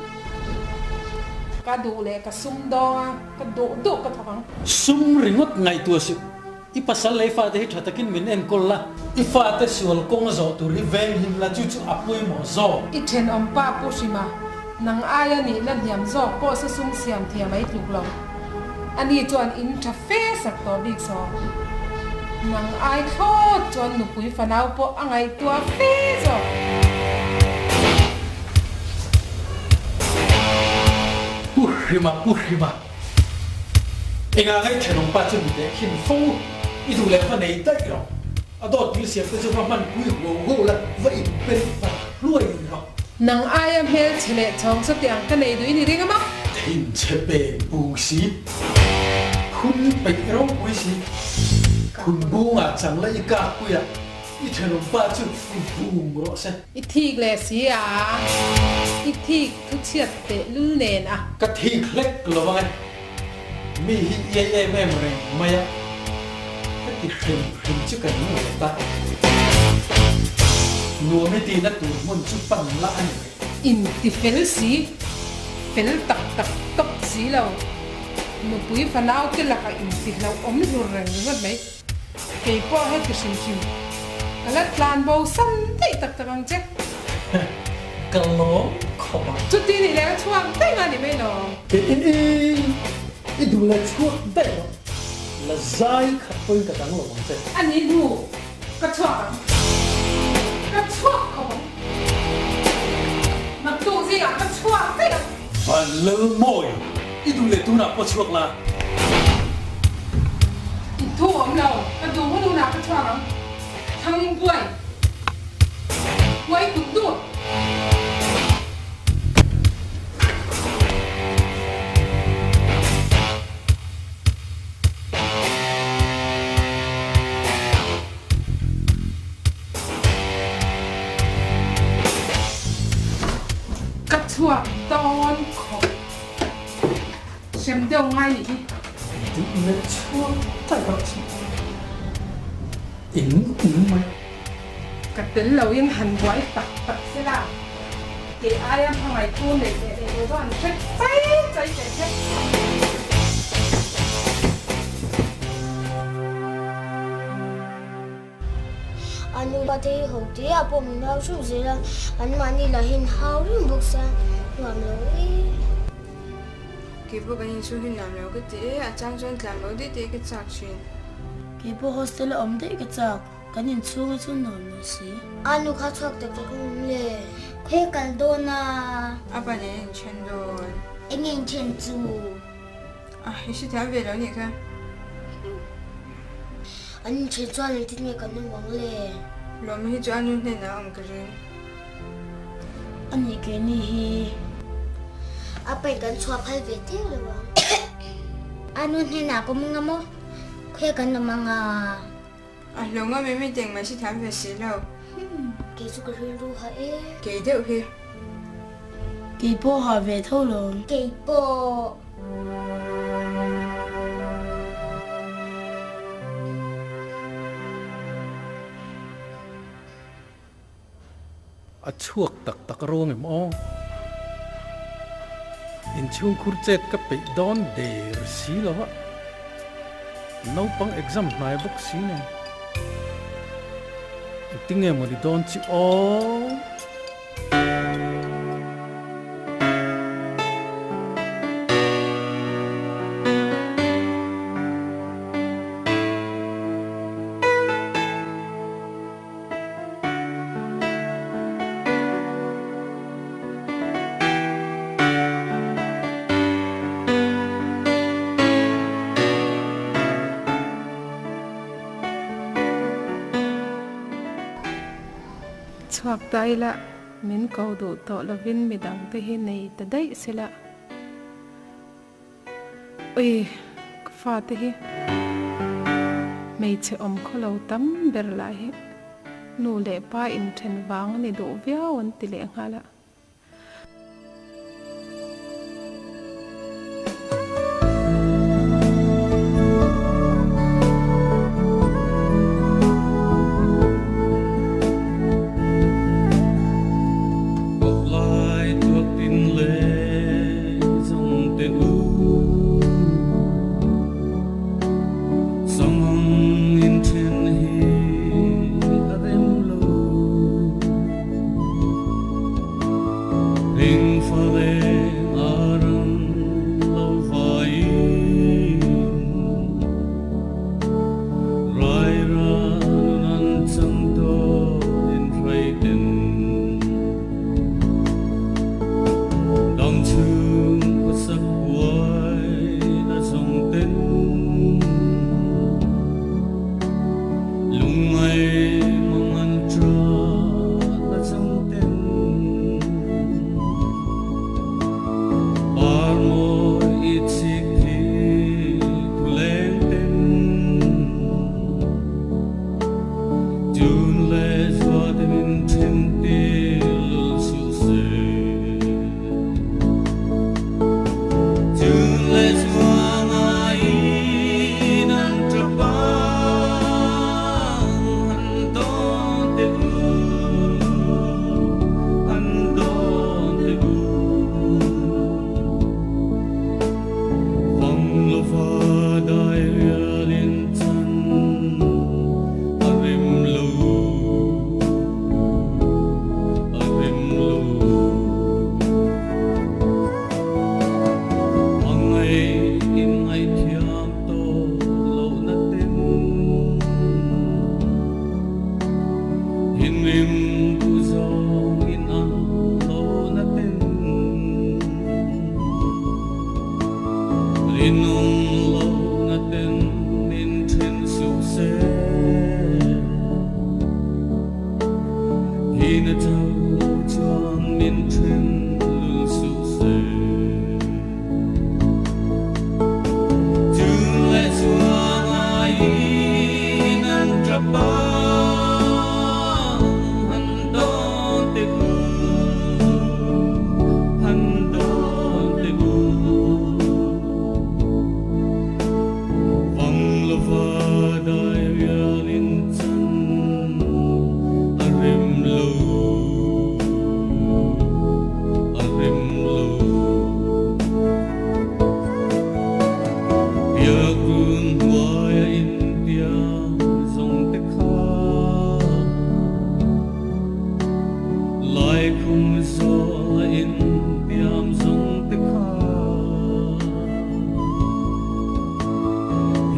Ka duh leh ka sum dawng a. Ka duh duh ka thawk ang. Sum ringawt ngaihtuah suh. I pasal leh i fate hi tha takin min enkawl la. I fate sual kawng a zawh tur hi veng hlim la, chu chu a pawimawh zawk. I thenawm pa Pu Hrima, nang aia nih la hniam zawk pawh sa sum siam thiam a i tluk lo. Ani chuan in tha fe sak tawh bik saw. Nang ai thlawt chuan nupui fanau pawh a ngaihtuah fe zawk. Pu Hrima, Pu Hrima. Engah ngai thenawm pa chu mi teh khin fo, i duh leh va nei daih rawh. A dawt thil siam te chu va hman pui huau huau la, va in pen vat hluai rawh. Nang aia hmel chhe leh chhawng saw tiang ka nei duh i ni ring a maw? Thinchhe peng pung si, phun peih ropui si, phun bungah chang la i kak puiah i thenawm pa chu i vung rawh se. I thik leh si a, i thik thu chhiat teh lul nen a. Ka thik hlek lo ang e, mi hi iai em em reng mai a, ka ti hrim hrim chu ka ning lo ta. Nuam i tihna tur hmun chu pan la a ni mai. In ti fel si, fel tak tak tawp si lo. Nupui fanau te lakah in ti hlauhawm hlur reng ringawt mai. Kei pawh heti hrim hrim ka la tlan bo sam daih tak tak ang che. Ka lawm khawp ang. Chuti nih leh ka chhuak daih nga ni mai lo. I i i i duh leh chhuak daih lo. La zai khat pawhin ka dang lo ang che. A ni hnu ka chhuak ang. Ka chhuak khawp ang. Naktuk zingah ka chhuak daih ang. Van Lalmawi, i duh leh tunah pawh chhuak la. I thu awm lo, ka duh hun hunah ka chhuak ang. Thang buai, buai kut dut. Ka chhuak dawn khawp. Hrem deuh ngai nih hi. Duh leh chhuak daih rawh chu. In um mai. Ka tel lo in han buai tak tak se la. Kei aia hmangaihtu neih leh neih lo chu an hre chai chai teh se. A nu pa te hi ho te ah pawh min hau hreuh zel a, anmahni lahin hau reng bawk sia nuam lo e. Keipawh kan inchhung hi nuam lo ka ti e, a chang chuan tlan bo daih daih ka chak thin. Keipawh hostel a awm daih ka chak, kan inchhung hi chu nuam lo si. A nu kha chhuak tak tak awm le. Khawi kal dawn a? A pa nen a inthen dawn. Enge inthen chu? A, i hrethiam ve lo nih kha. An inthen chuan engtin nge kan awm ang le? Lawma hi chu a nu hnenah a awm ka ring. A nih keini hi. A pain kan chhuah phal ve teuh lo ang. A nu hnenah ka awm anga maw? Khawi kan awm anga? A hlawh ngam em i teng mai hrethiam ve si lo. Kei chu ka rilru ha e. Kei deuh hi. Kei pawh ha ve tho lo. Kei pawh. A chhuak tak tak ruang em aw? Inchhungkhur chet ka peih dawn der si lo a, naupang exam hnai bawk si nen. Engtinge maw ni dawn chu aw? Chhuak ta ila, min ko duh tawh lovin midangte hi nei ta daih sela. Ui, ka fate hi hmeichhe awm khawlo tam ber lah hi nu leh pa inthen vang a ni duh viau an ti leh nghal a.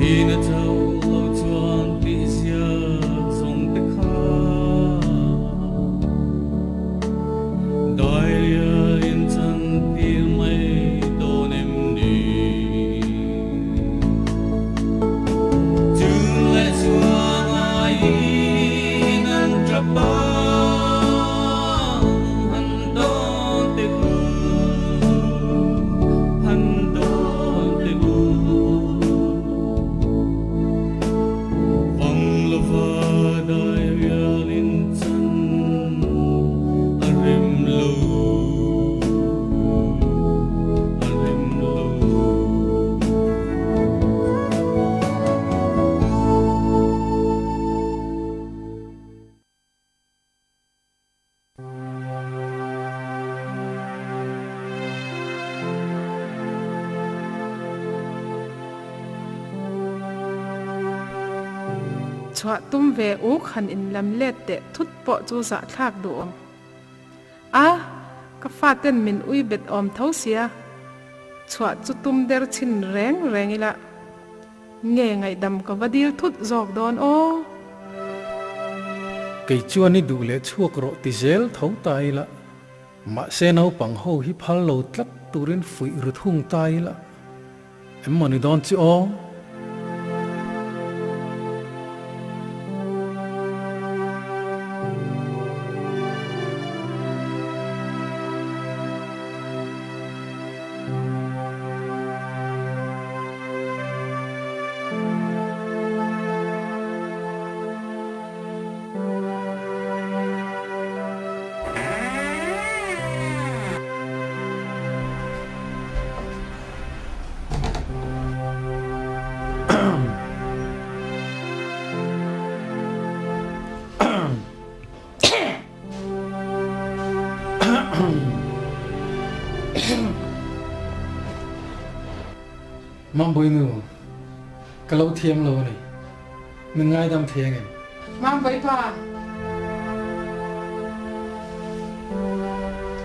Thihna chauh lo chuan tih ziak zawng te kha Dairia in chan tir mai dawn em ni? Chun leh chuan aiin an tap a, han dawn teh u, han dawn teh u. Vang lova dai rialin chan a rem lo, a rem lo. Chhuah tum ve uk han in lam let teh thut pawh chu zahthlak duh awm. A, ka faten min ui bet awm tho sia, chhuah chu tum der chhin reng reng ila. Nge ngaihdam ka va dil thut zawk dawn aw. Kei chuan i duh leh chhuak rawh ti zel tho ta ila, mahse naupang ho hi phal lo tlat turin fuih ru thung ta ila, em maw ni dawn chu aw? Mambawi nu, ka lo thiam lo a ni. Min ngaidam thei ang em? Mambawi pa,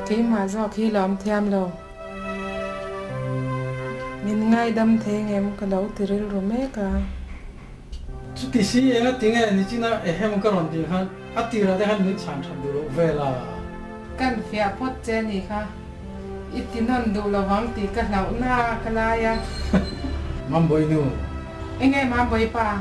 keimah zawk hi lawm thiam lo. Min ngaidam thei ang em? Ka lo ti rilru mek a. Chuti si eng a ti nge nichina ehem ka rawn tih khan a tirah te khan min chhan that duh loh vel a. Kan fiah phawt che ni kha i ti nawn duh lo vang tih ka hlauh na ka lai a. Mambawi nu. Enge Mambawi pa?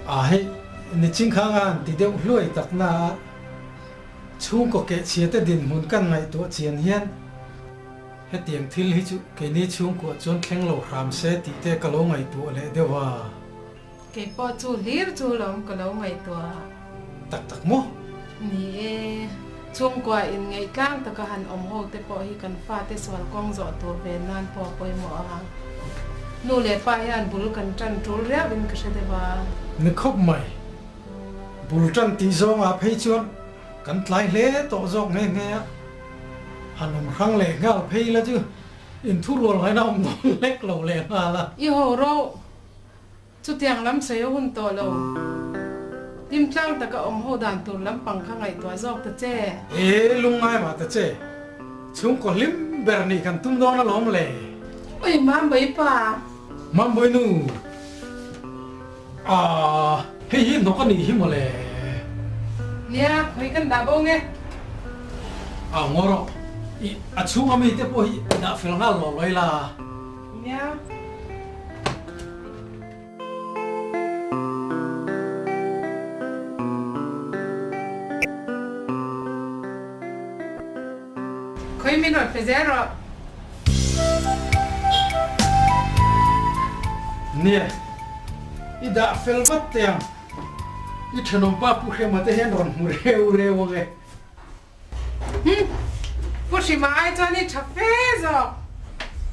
A hei. Niching kha ngan ti deuh hluai tak na a, chhungkaw kehchhia te dinhmun kan ngaihtuah chian hian hetiang thil hi chu keini chhungkuah chuan thleng lo hram se tih te ka lo ngaihtuah leh deuh a. Kei pawh chu hlir chu lawm ka lo ngaihtuah. Tak tak maw? Ni e, chhungkua inngeih tlang taka han awm ho te pawh hi kan fate sual kawng zawh tur ve nan pawh a pawimawh a. Nu leh pa hian bul kan tan tul riau in ka hre deuh a. Ni khawp mai. Bul tan tih zawngah phei chuan kan tlai hle tawh zawk nghe nghe a. Han awm hrang leh nghal phei la chu inthurual ngaihna awm dawn lek lo leh nghal a. I ho ro. Chutiang lam sawi a hun tawh lo. Hlimtlang taka awm ho dan tur lampang kha ngaihtuah zawk ta che. E lungngai mah ta che. Chhungkaw hlim ber nih kan tum dawn alawm le. Ui Mambawi pa. Mambawi nu. Aah hei hi hnawk a nih hi mawle. Nia, khawi kan dah bo nge. A ngaw rawh. I a chhunga mite pawh hi dah fel nghal lo lawih la. Nia. Khawi min rawn pe zel rawh. Nia, i dah fel vat teh ang. I thenawmpa Pu Hrema te hian rawn hmu reu reu ang e. Hum! Pu Hrima ai chuan i tha fe zawk.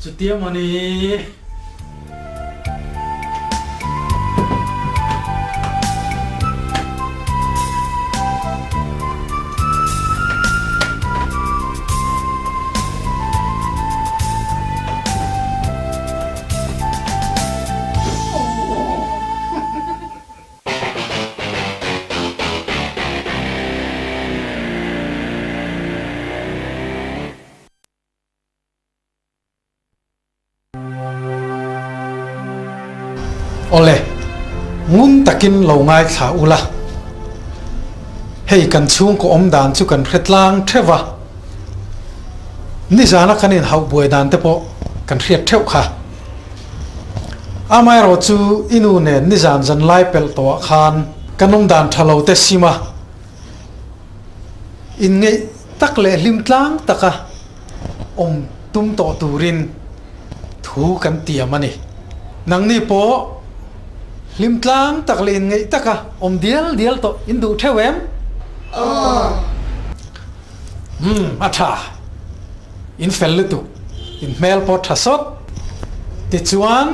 Chutia mawni. Awle, ngun takin lo ngaithla ula. Hei kan chhungkaw awm dan chu kan hre tlang theuh a, nizana kan inhauh buai dan te pawh kan hriat theuh kha. Amaherawh chu i nu nen nizan zan lai pelh tawhah khan kan awm dan tha lo te sim a, inngeih tak leh hlim tlang taka awm tum tawh turin thu kan tiam a ni. Nangni pawh hlim tlang tak leh inngeih taka awm dial dial tawh in duh theuh em? Aw. Umm, a tha. In fel lutuk, in hmel pawh tha sawt. Tichuan,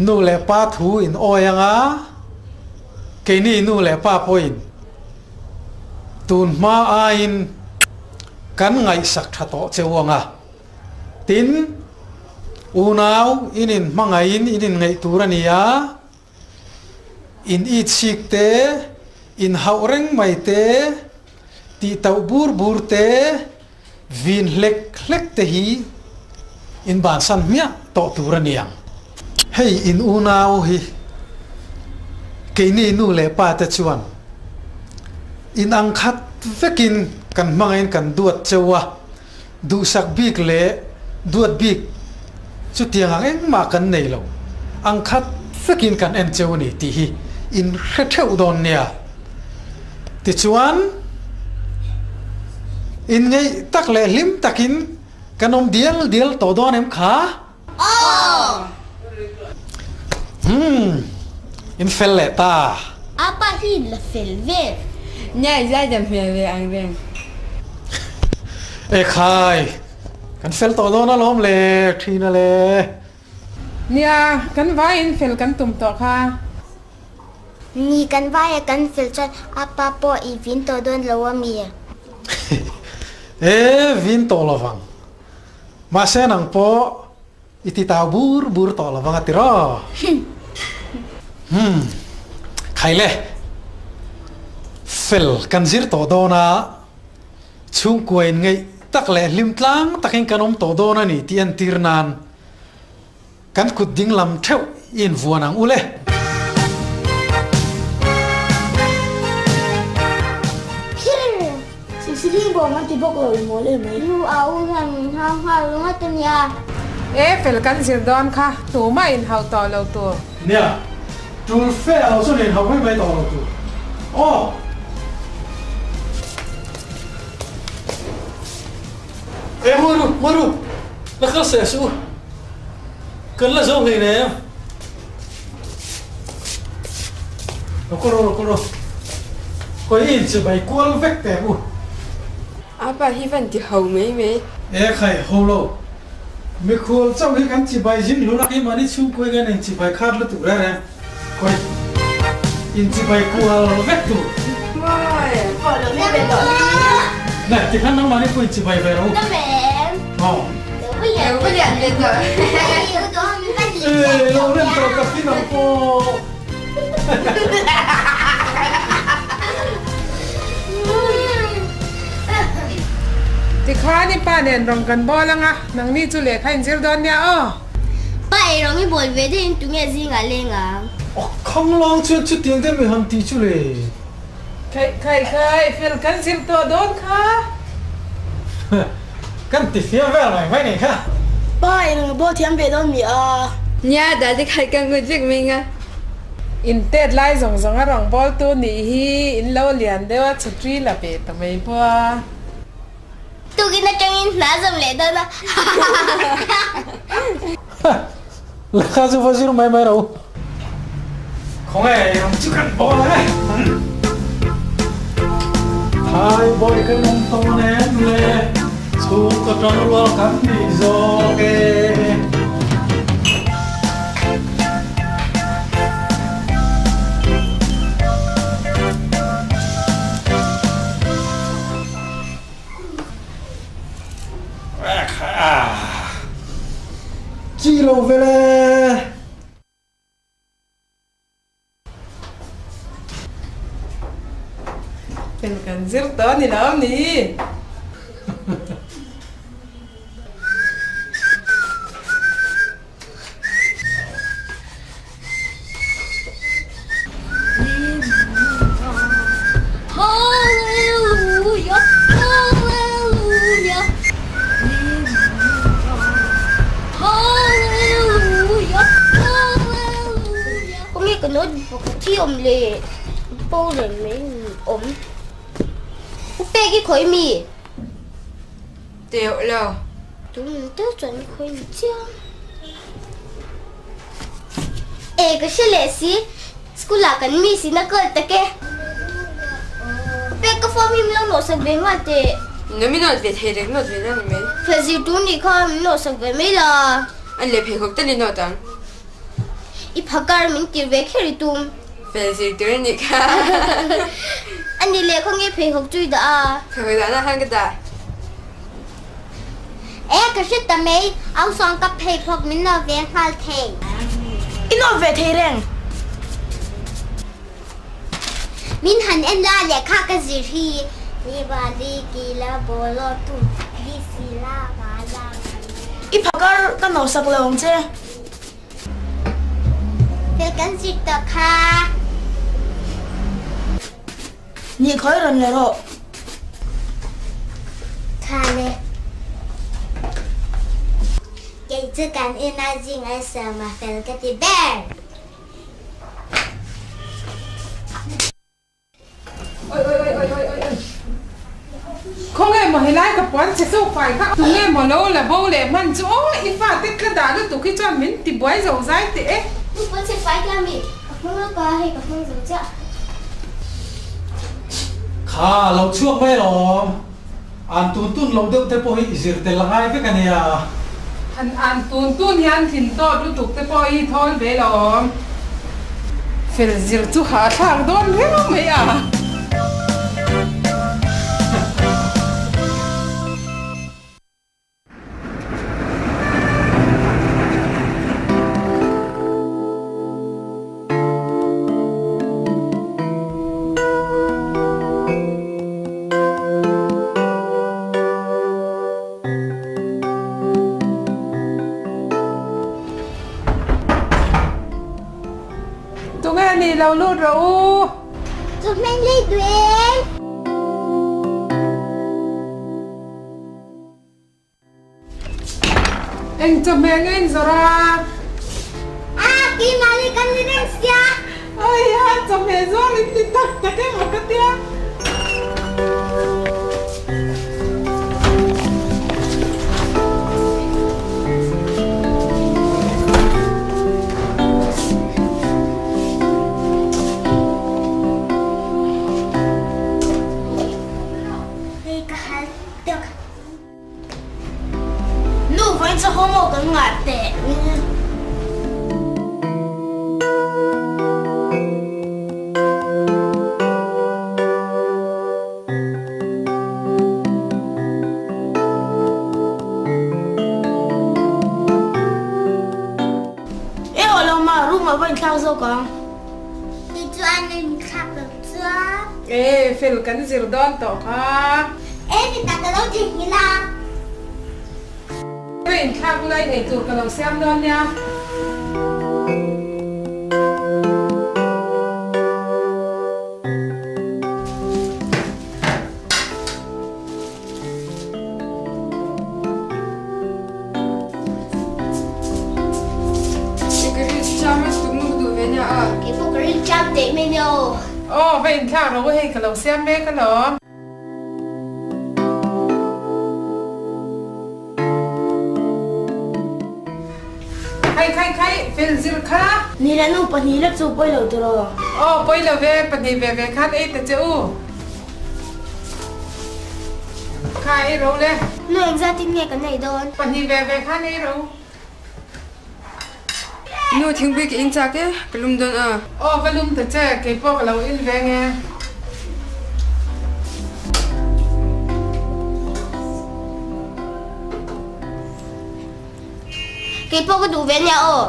nu leh pa thu in awi anga keini nu leh pa pawhin tun hma aiin kan ngaihsak tha tawh cheu anga. Tin, unau in inhmangaihin in inngeih tur a ni a, in itchik te, inhauh reng mai te, tihtauh bur bur te, vin hlek hlek te hi in bansan hmiah tawh tur a ni ang. Hei in unau hi keini nu leh pa te chuan in ang khat vekin kan hmangaihin kan duat cheu a, Duhsak bik leh duat bik chutiang ang engmah kan nei lo, ang khat vekin kan en cheu a ni tih hi in hre theuh dawn nia. Tichuan, inngeih tak leh hlim takin kan awm dial dial tawh dawn em kha? Aw! Umm, in fel leh ta. Apa hi la fel vel. Nia i zai dam hmel ve ang reng. E khai, kan fel tawh dawn alawm le, ṭhina le. Nia, kan vaiin fel kan tum tawh kha. Ni, kan vaia kan fel chuan apa pawh i vin tawh dawn lo a mi? E, vin tawh lovang. Mahse nang pawh i ti tau bur bur tawh lo vang a ti raw. Humm. Khai le. Fel kan zir tawh dawn a, chhungkua in ngeih tak leh hlim tlang takin kan awm tawh dawn a ni tih entir nan Kan kut ding lam theuh i invuan ang u le. Sihling bawm an ti bawk lo i mawl em mai. Nu a u hian min hau nghal ringawt a nia. E fel kan zir dawn kha tumah inhauh tawh lo tur. Nia, tul fe a lo chuan inhauh mai mai tawh lo tur. Aw. E ngawi ru, ngawi ru, la kal seh suh u, kan la zo hlei nem. Lo kal rawh, lo kal rawh, kawi i inchibai kual vek teh u. Apa hi van ti ho mai mai. E khai, ho lo, mikhual chauh hi kan chibai zing hlun a, keimahni chhungkuai hian inchibai khat lutuk reng reng. Khawi inchibai kual vek tur. Nè, tikhan nangmah nih pawh inchibai ve rawh u. Aw. Ê, lo rem tawh tak hi nang pawh. Tikhan i pa nen rawng kan bawl anga, nangni chu lehkha inzir dawn nia aw. Pa ei rawng i bawl ve deuhin tunge zingah leng ang? A khanglang chuan chutiang deuh mi han ti chu le. Khaih khaih khaih fel kan zir tawh dawn kha. Kan ti fiam vel mai mai nei kha. Pa ei rawng i bawl thiam ve dawn mi a? Nia dadi khaih ka ngut vek mai nga. In tet lai zawng zawng a rawng bawl tu nih hi in lo lian deuh a chhutri la ve ta mai bawk a. Tukin atangin hna zawm leh dawn a. Lehkha chu va zir mai mai ro. Khawnge i rawng chu kan bawl ang e. Thai bawi kan awm tawn em le, chhungkaw tangrual kan nih zawk e. Chi lo ve le. Fel kan zir tawh a ni lo ni. thi awm leh bo reng mai awm. U pek i khawi mi? Teuh lo. Tun te chuan i khawi ni chiang. E ka hre leh si, school ah kan miss in a kal tak e. U pek ka form hi min lo nawhsak ve nghal teh. Nge min nawt ve thei reng nawt ve la ni mai. Fel zir tur nih kha min nawhsak ve mai la. An leh pheikhawk tal i nawt ang. I phakar min tir ve kher i tum. Fel zir tur a nih kha. A ni leh khaw nge pheikhawk chu i dah a? Pheikhawk dahna khan ka dah. E, ka hre ta mai. Au sawng ka pheikhawk min nawh ve nghal thei. I nawh ve thei reng. Min han en la lehkha ka zir hi. Ni ba li ki la bo lo tu li si la ba la ma li. I phakar ka nawhsak lo ang che. Fel kan zir tawh kha. Ni khawi rawn le rawh. Tha le. Kei chu kan ina zing a sawm a fel ka ti ber. Oi oi oi oi oi oi oi. Khawnge maw helai ka puan che chu fai kha tunge maw lo la bo leh hman chu aw i fate tla dah lutuk hi chuan min ti buai zo zai teh e. U puan che fai kha mi ka hmang lawk a hei ka hmang zo chiah. Kha lo chhuak mai alawm. An tun tun lo deuh te pawh hi i zir tel a ngai vek a nia. Han an tun tun hian thin tawt lutuk te pawh hi thawl ve lo. Fel zir chu hahthlak dawn riau mai a. Tunge ni lo lut rawh u. Chu hming lei duh em? Eng chawhmeh nge in zawrh a? A, keimah leh kan ni reng sia. Aia, chawhmeh zuar in ti tak tak emaw ka tia. Hei ka hal tuk. Nu vawiin chu homework kan ngah teh. E aw lo ma, room ah va inthlak zawk ang. Tichuan inthlak lo chuan. E fel kan zir dawn tawh kha. E mi tak ka lo theihnghilh a. Ka inthlak lai ei tur ka lo siam dawn nia. Aw va inthlak rawh u hei ka lo siam mek alawm. Khai khai khai fel zir kha. Ni le nu pahnih lek chu pawi lo tiraw? Aw pawi lo ve pahnih ve ve khan ei ta che u. Kha ei ro le. Nu engzat in nge kan ei dawn? Pahnih ve ve khan ei ro. Nu thingpui ka in chak e, ka lum dawn a. Aw va lum ta che, kei pawh ka lo in ve nge. Kei pawh ka duh ve nia aw.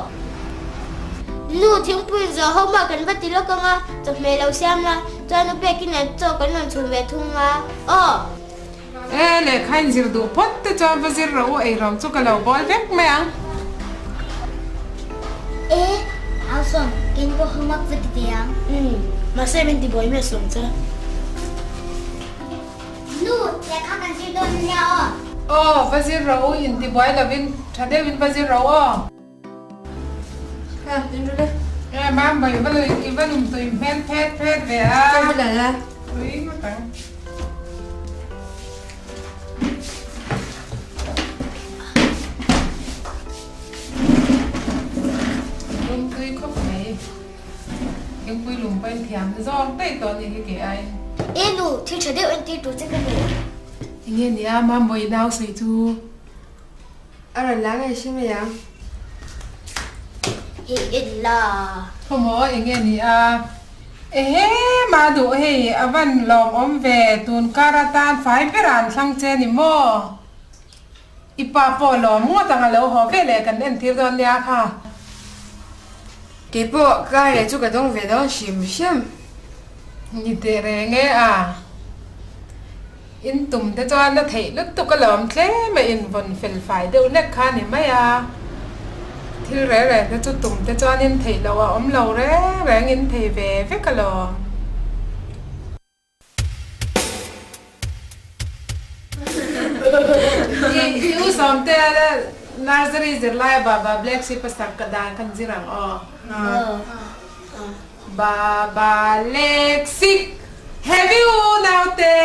Nu thingpui in zawh ho mah kan va ti lawk ang a, chawhmeh lo siam la, chuan u pekin an chaw kan rawn chhun ve thung a, aw. E, lehkha in zir duh phawt te chuan va zir rawh u, eirawng chu ka lo bawl vek mai ang. E, au sawm, keini pawh homework va ti ve ang. Umm, mahse min ti buai miah sawm che. Nu, lehkha kan zir dawn ania aw. Aw, va zir rawh u, intibuai lovin tha deuhin va zir rawh u aw. Ha, in ru le. E, Mam bai va lui i va lum tui hmel phet phet ve a. Ka va lal a. Tui ngawt ang. Lum tui khawp mai. Thingpui lum pawhin thiam zawk daih tawh a nih hi kei aiin. E nu, thil tha deuh entir tur che ka duh. Enge nia Mambawi nau sawi chu? A rawn la ngei hre mai ang. Hei en la. Khawmaw enge ni a? Ehe mah duh hei a van lawmawm ve tun kar atan fai ber ah an thlang che ni maw? I pa pawh lawm ngawt ang a lo haw ve leh kan entir dawn nia kha. Kei pawh kar leh chu ka dawng ve dawn hrim hrim. Ni teh reng e a. In tum te chuan a theih lutuk a lawm tlem a invawn fel fai deuh hlek kha a ni mai a. Thil reng reng te chu tum te chuan in theih loh a awm lo reng reng in thei ve vek a lawm. I u sawmte nursery zirlai a Baba Black Sheep a sak ka dan khan zir ang aw. Baba Leksik Heavy u naute.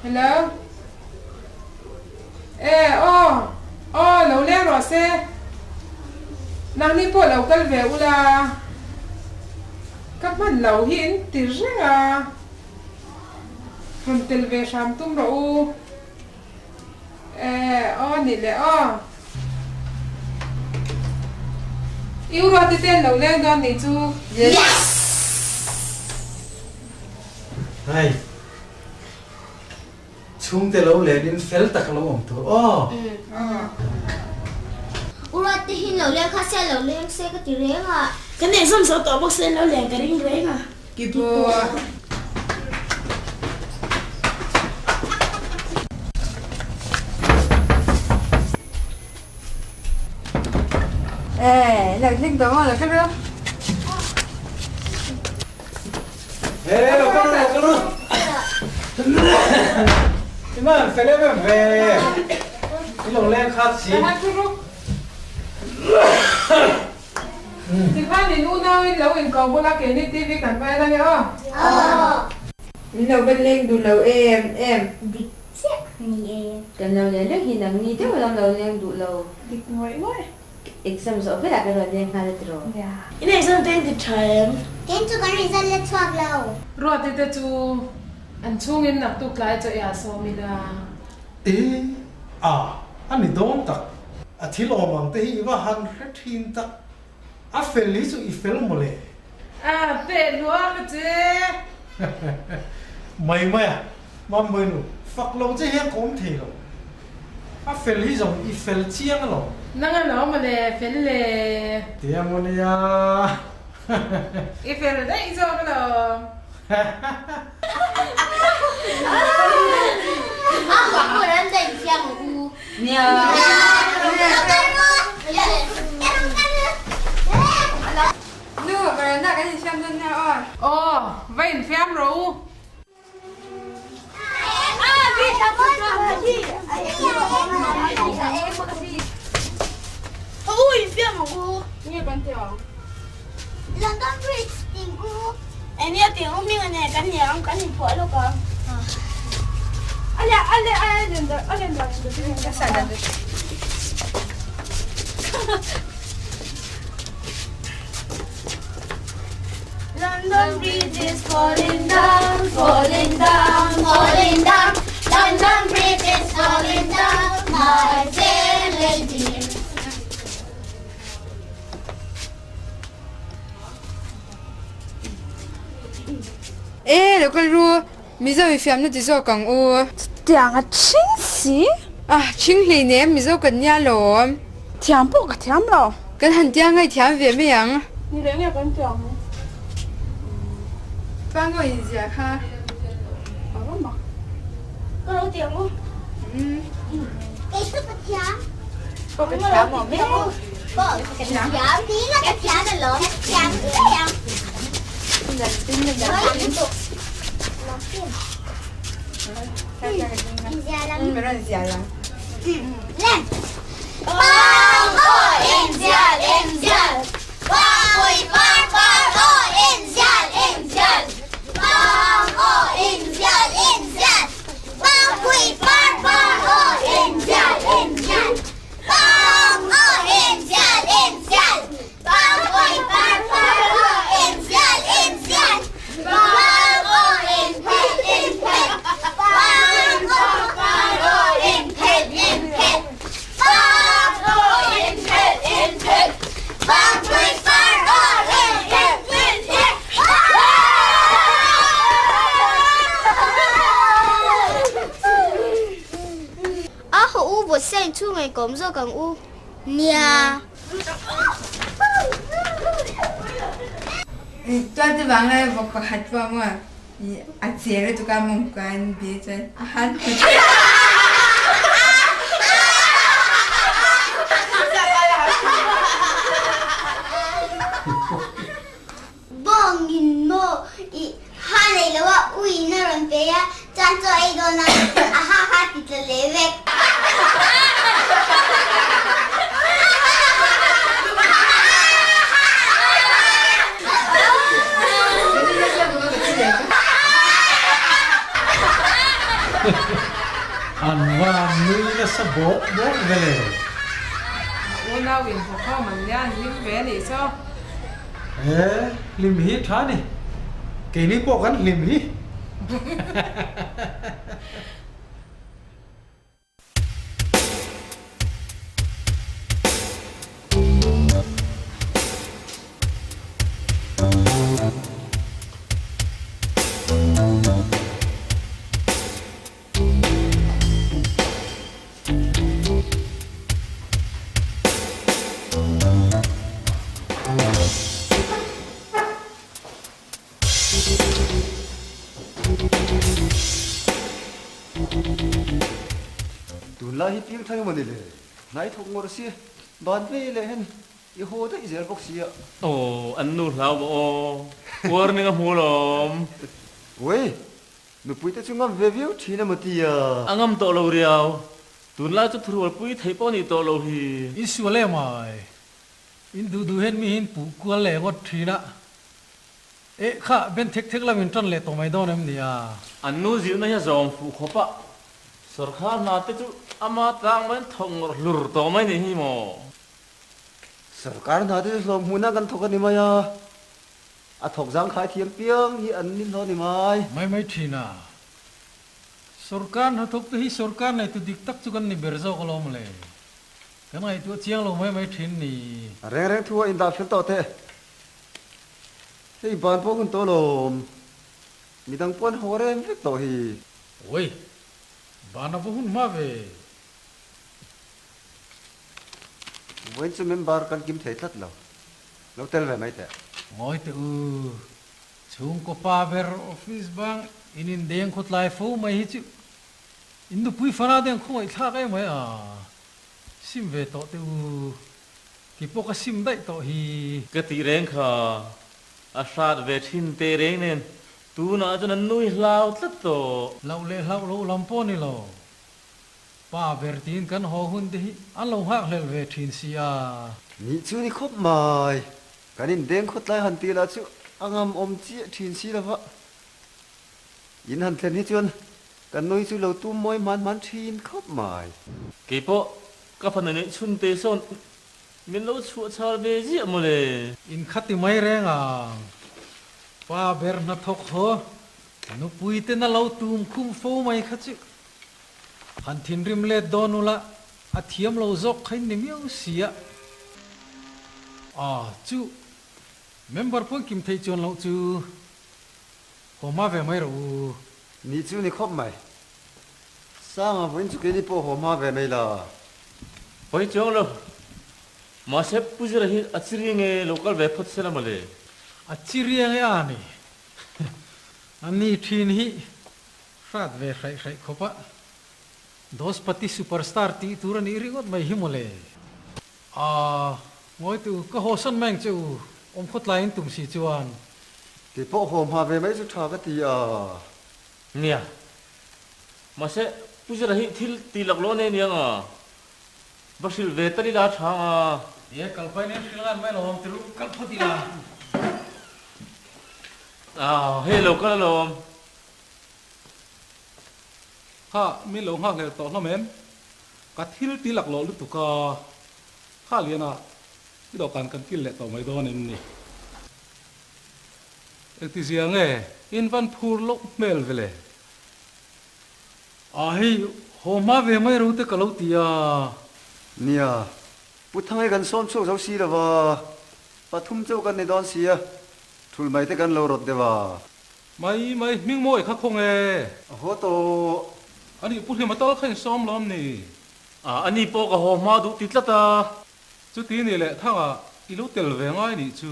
Hello. E aw aw lo leng rawh se. Nangni pawh lo kal ve ula. Ka hman lo hi in ti reng a. Rawn tel ve hram tum rawh u. E aw ni le aw. I uruat te ten lo leng dawn nih chu. Yes! Hei. Chhungte lo len in fel tak lo awm tur aw. Uruat te hi lo leng kha se lo leng se ka ti reng a. Kan exam zo tawh bawk se lo leng ka ring reng a. Kipu. Ê, lo thleng tawh maw lo kal ru. Ê, lo kal ru, lo kal ru. I man fel em em ve. I lo leng khat si. Tikhan in unau in lo inko bula keini TV kan va en ange aw. Min lo va leng duh lo em em. Dik chiah ni e. Kan lo leng reng hi nang ni deuh lam lo leng duh lo. Dik ngawih ngawih. Exam zawh velah kan rawn leng nghal a tiraw. In exam te in ti tha em? Kei chu kan result la chhuak lo. Ruati te chu an chhungin naktuk tlai chaw i ah sawm ila. E a, a ni dawn tak. A thil awm ang te hi i va han hre thin tak. A fel hi chu i fel mawle. A peh luah ka che. Mai mai a, Mambawi nu, fak lo che hian ka awm thei lo. A fel hi zawng i fel chiang alawm. Nang a lo mawle, fel le. Tia maw nia. I fel daih zawk alawm. A hmuh hmun an daih thiang ang u. Nia. Nu, veranda kan infiam dawn nia aw. Aw, va infiam rawh u. U infiam ang u. Nge kan ti ang? London Bridge ting u. Eng nge ting u hming a nen kan ni ang kan inphuah lawk ang. Ale ale ale ale ale. London Bridge is falling down, falling down, falling down. London Bridge is falling down, my fair lady. E, lo kal ru, Mizo i fiamna ti zawk ang u. Chutiang a thing si. Ah, thing hleinem, Mizo kan nia lawm. Thiam pawh ka thiam lo. Kan han tia ngai thiam ve mai ang. Ni leh nge kan ti ang. Pangaw in zia kha. A va mak. Ka lo ti ang u. Kei chu ka thiam. Pawh ka thiam awm e. Pawh ka thiam. Ni la ka thiam alawm. Ka thiam ngei ang. A haw u vawt seng chhung ngei kawm zawk ang u. Nia. Chuan te vang lai vawk pakhat pawh maw a che lutuk a mawngkua an bia chuan a han hmu thei. Bawngin maw i ha nei lo a uiin a rawn pe a, chuan chaw ei dawn a, a ha kha a ti tla leh vek. An van nui nasa bawk bawk ve le. Unau in haw khawm an nia an hlim ve a nih chu. He hlim hi tha ni. Keini pawh kan hlim hi. Tunlai hi piang thang emaw ni le? Hnai thawk ngawr si, ban ve leh hen i haw daih zel bawk si a. Aw, an nu hlau maw aw, warning a hmu lawm. Uai, Nupui te chu ngam ve viau thin emaw tia. A ngam tawh lo riau. Tunlai chu thurualpui theih pawh nih tawh lo hi. In sual em ai. In duh duh hian mi hi in puh kual leh ngawt thin a. Eh kha, ben thek thek lam in tan leh tawh mai dawn em ni a? An nu zilhna hi a zawm fuh khawp a, sawrkar hna te chu ama tlang mai an thawk ngawrh hlur tawh mai ni hi maw? Sawrkar hna te chu hlawm hmuhna kan thawk a ni mai a. A thawk zangkhai thiam piang hi an ni hlawh ni mai. Mai mai thin a. Sorkar hnathawk te hi sorkar nei tu dik tak chu kan ni ber zawk alawm le. Kan ngaihtuah chiang lo mai mai thin ni. A reng reng thu a indah fel tawh teh. Hei ban pawh hun tawh alawm. Midang pawh an haw rem vek tawh hi. Oi! Ban a va hun hma ve. Vawiin chu member kan kim thei tlat lo. Lo tel ve mai teh. Ngawi teh u, chhungkaw pa ber office bang in indeng khawtlai fo mai hi chu in nupui fana te ang khawngaihthlak em mai a, sim ve tawh teh u, kei pawh ka sim daih tawh hi. Ka tih reng kha a hrat ve thin teh reng nen tunah chuan an nui hlau tlat tawh. Hlauh leh hlauh loh lam pawh ni lo. Pa ber tiin kan haw hun te hi an lo nghakhlelh ve thin si a. Nih chu ni khawp mai. Kan indeng khawtlai han tih lah chu a ngam awm chiah thin si lova. In han thlen hi chuan kan nui chu lo tum mawi hman hman thin khawp mai. Keipawh ka fanu neih chhun te sawn min lo chhuah chhal ve ziah mawle. In khati mai reng ang. Pa ber hnathawk haw nupui te na lo tum khum fo mai kha chu. Han thinrim let dawn ula, a thiam lo zawk kha in ni miau si a. Ah, chu member pawn kim theih chuan loh chu haw hma ve mai rawh u. Ni chu ni khawp mai. Sanga vawiin chu keini pawh haw hma ve mai la. Pawi chuang lo. Mahse Pu Zira hi a chi nge lo kal ve phawt se la mawle. A chi riang e a ni. A ni thin hi Hrat ve hraih hraih khawp a, Dospati superstar tih tur a nih ringawt mai hi mawle. Aa, ngawi tu, ka haw sawn mai ang che u, awm khawtlaiin tum si chuan. Kei pawh haw hma ve mai chu tha ka ti a. Nia. Mahse, Pu Zira hi thil ti lak lo nei niang a. Va hrilh ve tal ila a tha ang a. E, kal pai nen hrilh ngan mai lo awm tiru, kal phawt ila. Ah, hei lo kal alawm. Kha, min lo nghak hlel tawh hlawm em? Ka thil ti lak loh lutuk a. Kha Liana, i dawhkan kan kil leh tawh mai dawn em ni? Engtizia nge in van phur loh hmel ve le? A hei, haw hma ve mai ro te ka lo ti a. Nia, Pu Thangai kan sawm chhuak zo si lova, pathum chauh kan ni dawn si a, thul mai te kan lo rawt deuh a. Mai mai, hming mawi kha khaw nge? A haw tawh. Ani Pu Hlima tal kha in sawm lawm ni? A, ani pawh ka haw hma duh ti tlat a. Chuti ni leh thangah i lo tel ve ngai nih chu.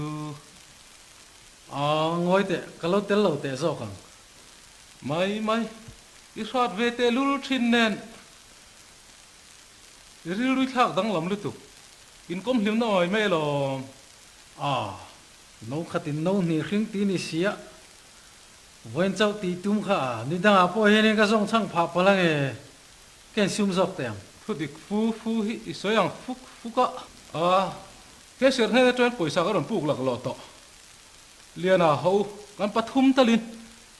A, ngawi teh, ka lo tel lo teh zawk ang. Mai mai, i hrat ve teh lul thin nen. I rilru thlak danglam lutuk, inkawm hlimna awih mai alawm. A, no khatin no hnih hring ti ni sia, vawiin chauh tih tum kha a, ni dangah pawh hianin ka zawng chhang phah palh ange, ka insum zawk teh ang. Thu dik fu fu hi i sawi ang fuk fuk a. A, Cashier hnen atangin pawisa ka rawn puk lak lawh tawh. Liana ho, kan pathum talin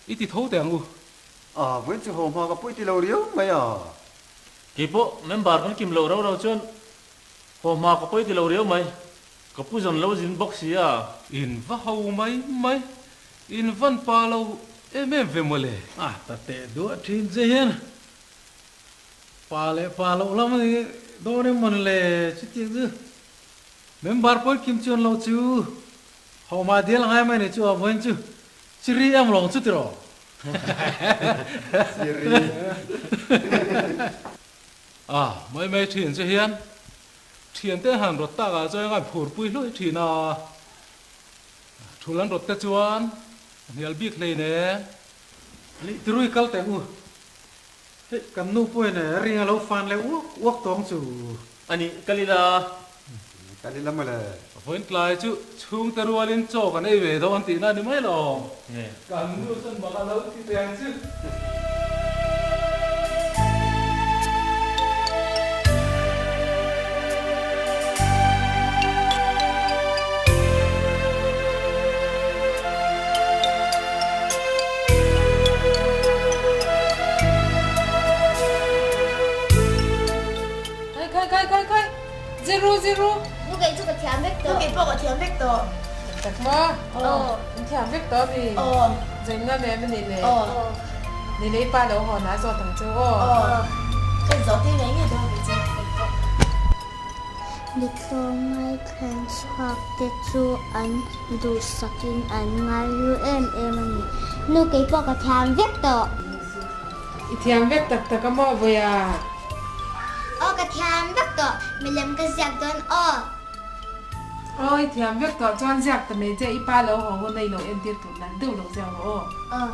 i ti tho teh ang u. A, vawiin chu ho hma ka pawi ti lo riau mai a. Keipawh member kan kim loh rau rau chuan ho hma ka pawi ti lo riau mai. Ka pu zawn lo zin bawk si a. In va ho mai mai, in van pa lo em em ve mawle. A, ta teh duah thin che hian pa leh pa loh lam a ni dawn em mawn le chutiang chu. Member pawi kim chuan lo chu ho mah dial ngai mai ni chu a vawiin chu chiri em lawng chu tiraw? Chiri. A, mai mai thin che hian thiante han rawt tak ah chuan an phur pui hluai thin a, thul an rawt te chuan a hnial bik hlein e. Lih tirui kal teh u. Hei kan nu pawhin ring a lo fan leh uak uak tawng chu. A nih, kal ila. Kal ila mawle. Vawiin tlai chu chhungte rualin chaw kan ei ve dawn tihna a ni mai lo. Kan nu chuan mak a lo ti teh ang chu. Khai khai khai khai khai Zero zero. Nu kei chu ka thiam vek tawh. Nu kei pawh ka thiam vek tawh. Tak maw? Aw. In thiam vek tawh mi? Aw. Zain ngam em ani le? Aw. Ni lei pa lo haw na zawt ang chu aw. Aw. Ka zawt hi ngei ngei dawn ang che. Mitlawmngai thlen chhuak te chu an duhsakin an ngaihlu em em a ni. Nu kei pawh ka thiam vek tawh. I thiam vek tak tak a maw Vawiah? Aw ka thiam vek tawh, milem ka ziak dawn aw. Aw i thiam vek tawh chuan ziak ta mai che, i pa lo haw hun a i lo entir tur nalh deuh lo ziak rawh aw. Aw.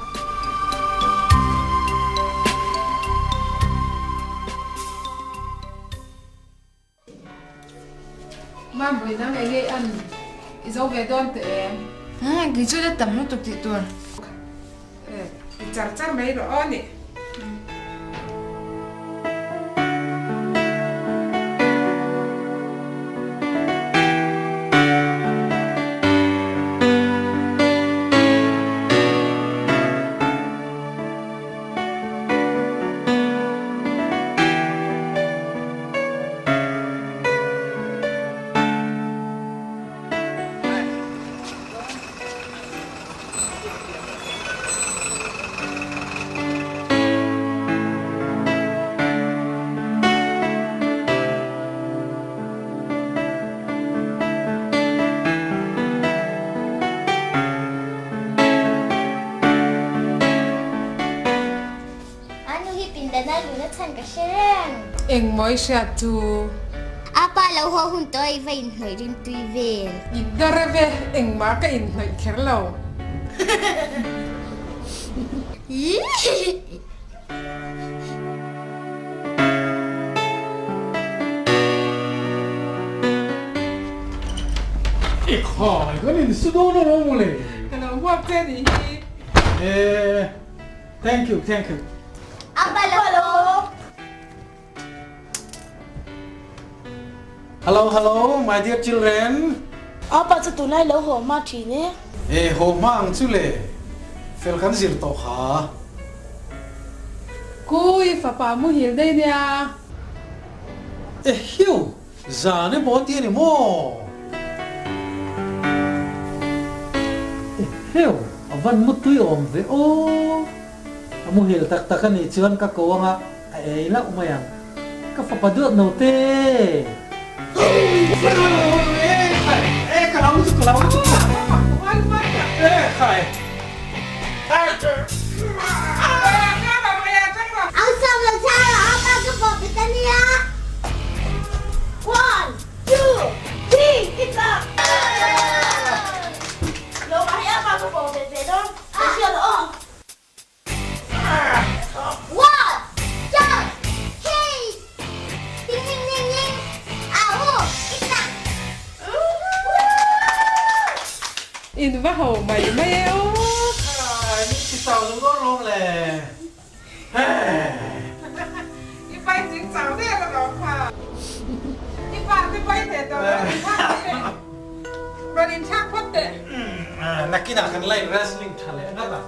Mambuin a ngei ngei an i zo ve dawn teh em? Aa, kei chu la tam lutuk tih tur. E, i char char mai rawh aw nih. Anu hi pindana luna chhan ka hre reng. Eng mawi hriat chu. A pa lo haw hun tawh i va inhnawih rim tui vel. I dar ve, engmah ka inhnawih kher lo. I khai kan insu dawn alawm mawle. Ka lo hmuak che nih hi. E thank you thank you. Apa lo. Hello hello my dear children. Apa chu tunlai lo haw hma thin e. E haw hma ang chu le fel kan zir tawh kha. Kui fapa muhil daih nia. E hiu zan e maw ti a ni maw? E heu a van mutui awm ve aw. A muhil tak tak a nih chuan ka ko anga a ei lauh mai ang. Ka fapa duat no te. In va ho mai mai e aw. Min ti chau lo dawn lawm le. I pai ching chau der a lawm kha. I pa te pai thei tawh lo in thlak teh. Rawn in thlak phawt teh. Nakinah kan la in wrestling tha leh ngat a.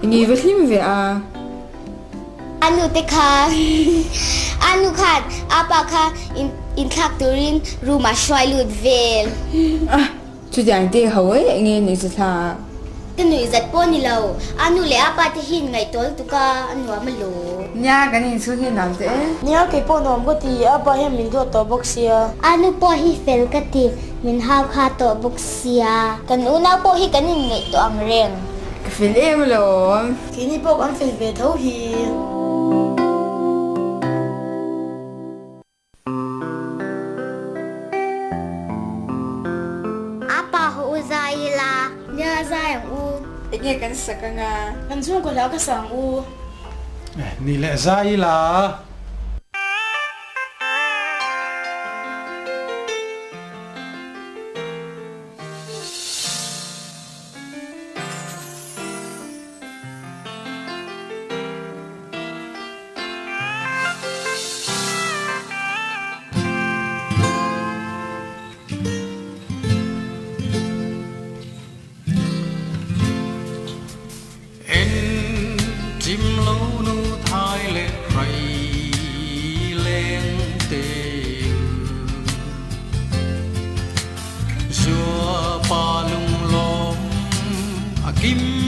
I va hlim ve a. A nu te kha a nu khan a pa kha inthlak turin room ah hruai lut vel. A, chutiang te ho e enge nuih chu thlak. Ka nuih zat pawh ni lo, a nu leh a pa te hi in ngaihtawl tuk a, a nuam a lo. Nia, kan inchhung hi nuam teh e. Nia, kei pawh nuam ka ti, a pa hian min duat tawh bawk sia. A nu pawh hi fel ka ti, min hau kha tawh bawk sia. Kan unau pawh hi kan inngaihtuah ang reng. Ka fel em alawm. Keini pawh kan fel ve tho hi. A pa ho u zai ila. Nia zai ang u. Enge kan sak anga? Kan chhungkaw hla ka sa ang u. Ni leh zai ila. En chim lo nu thai leh hrai leng te Zua pa lung lawm a kim.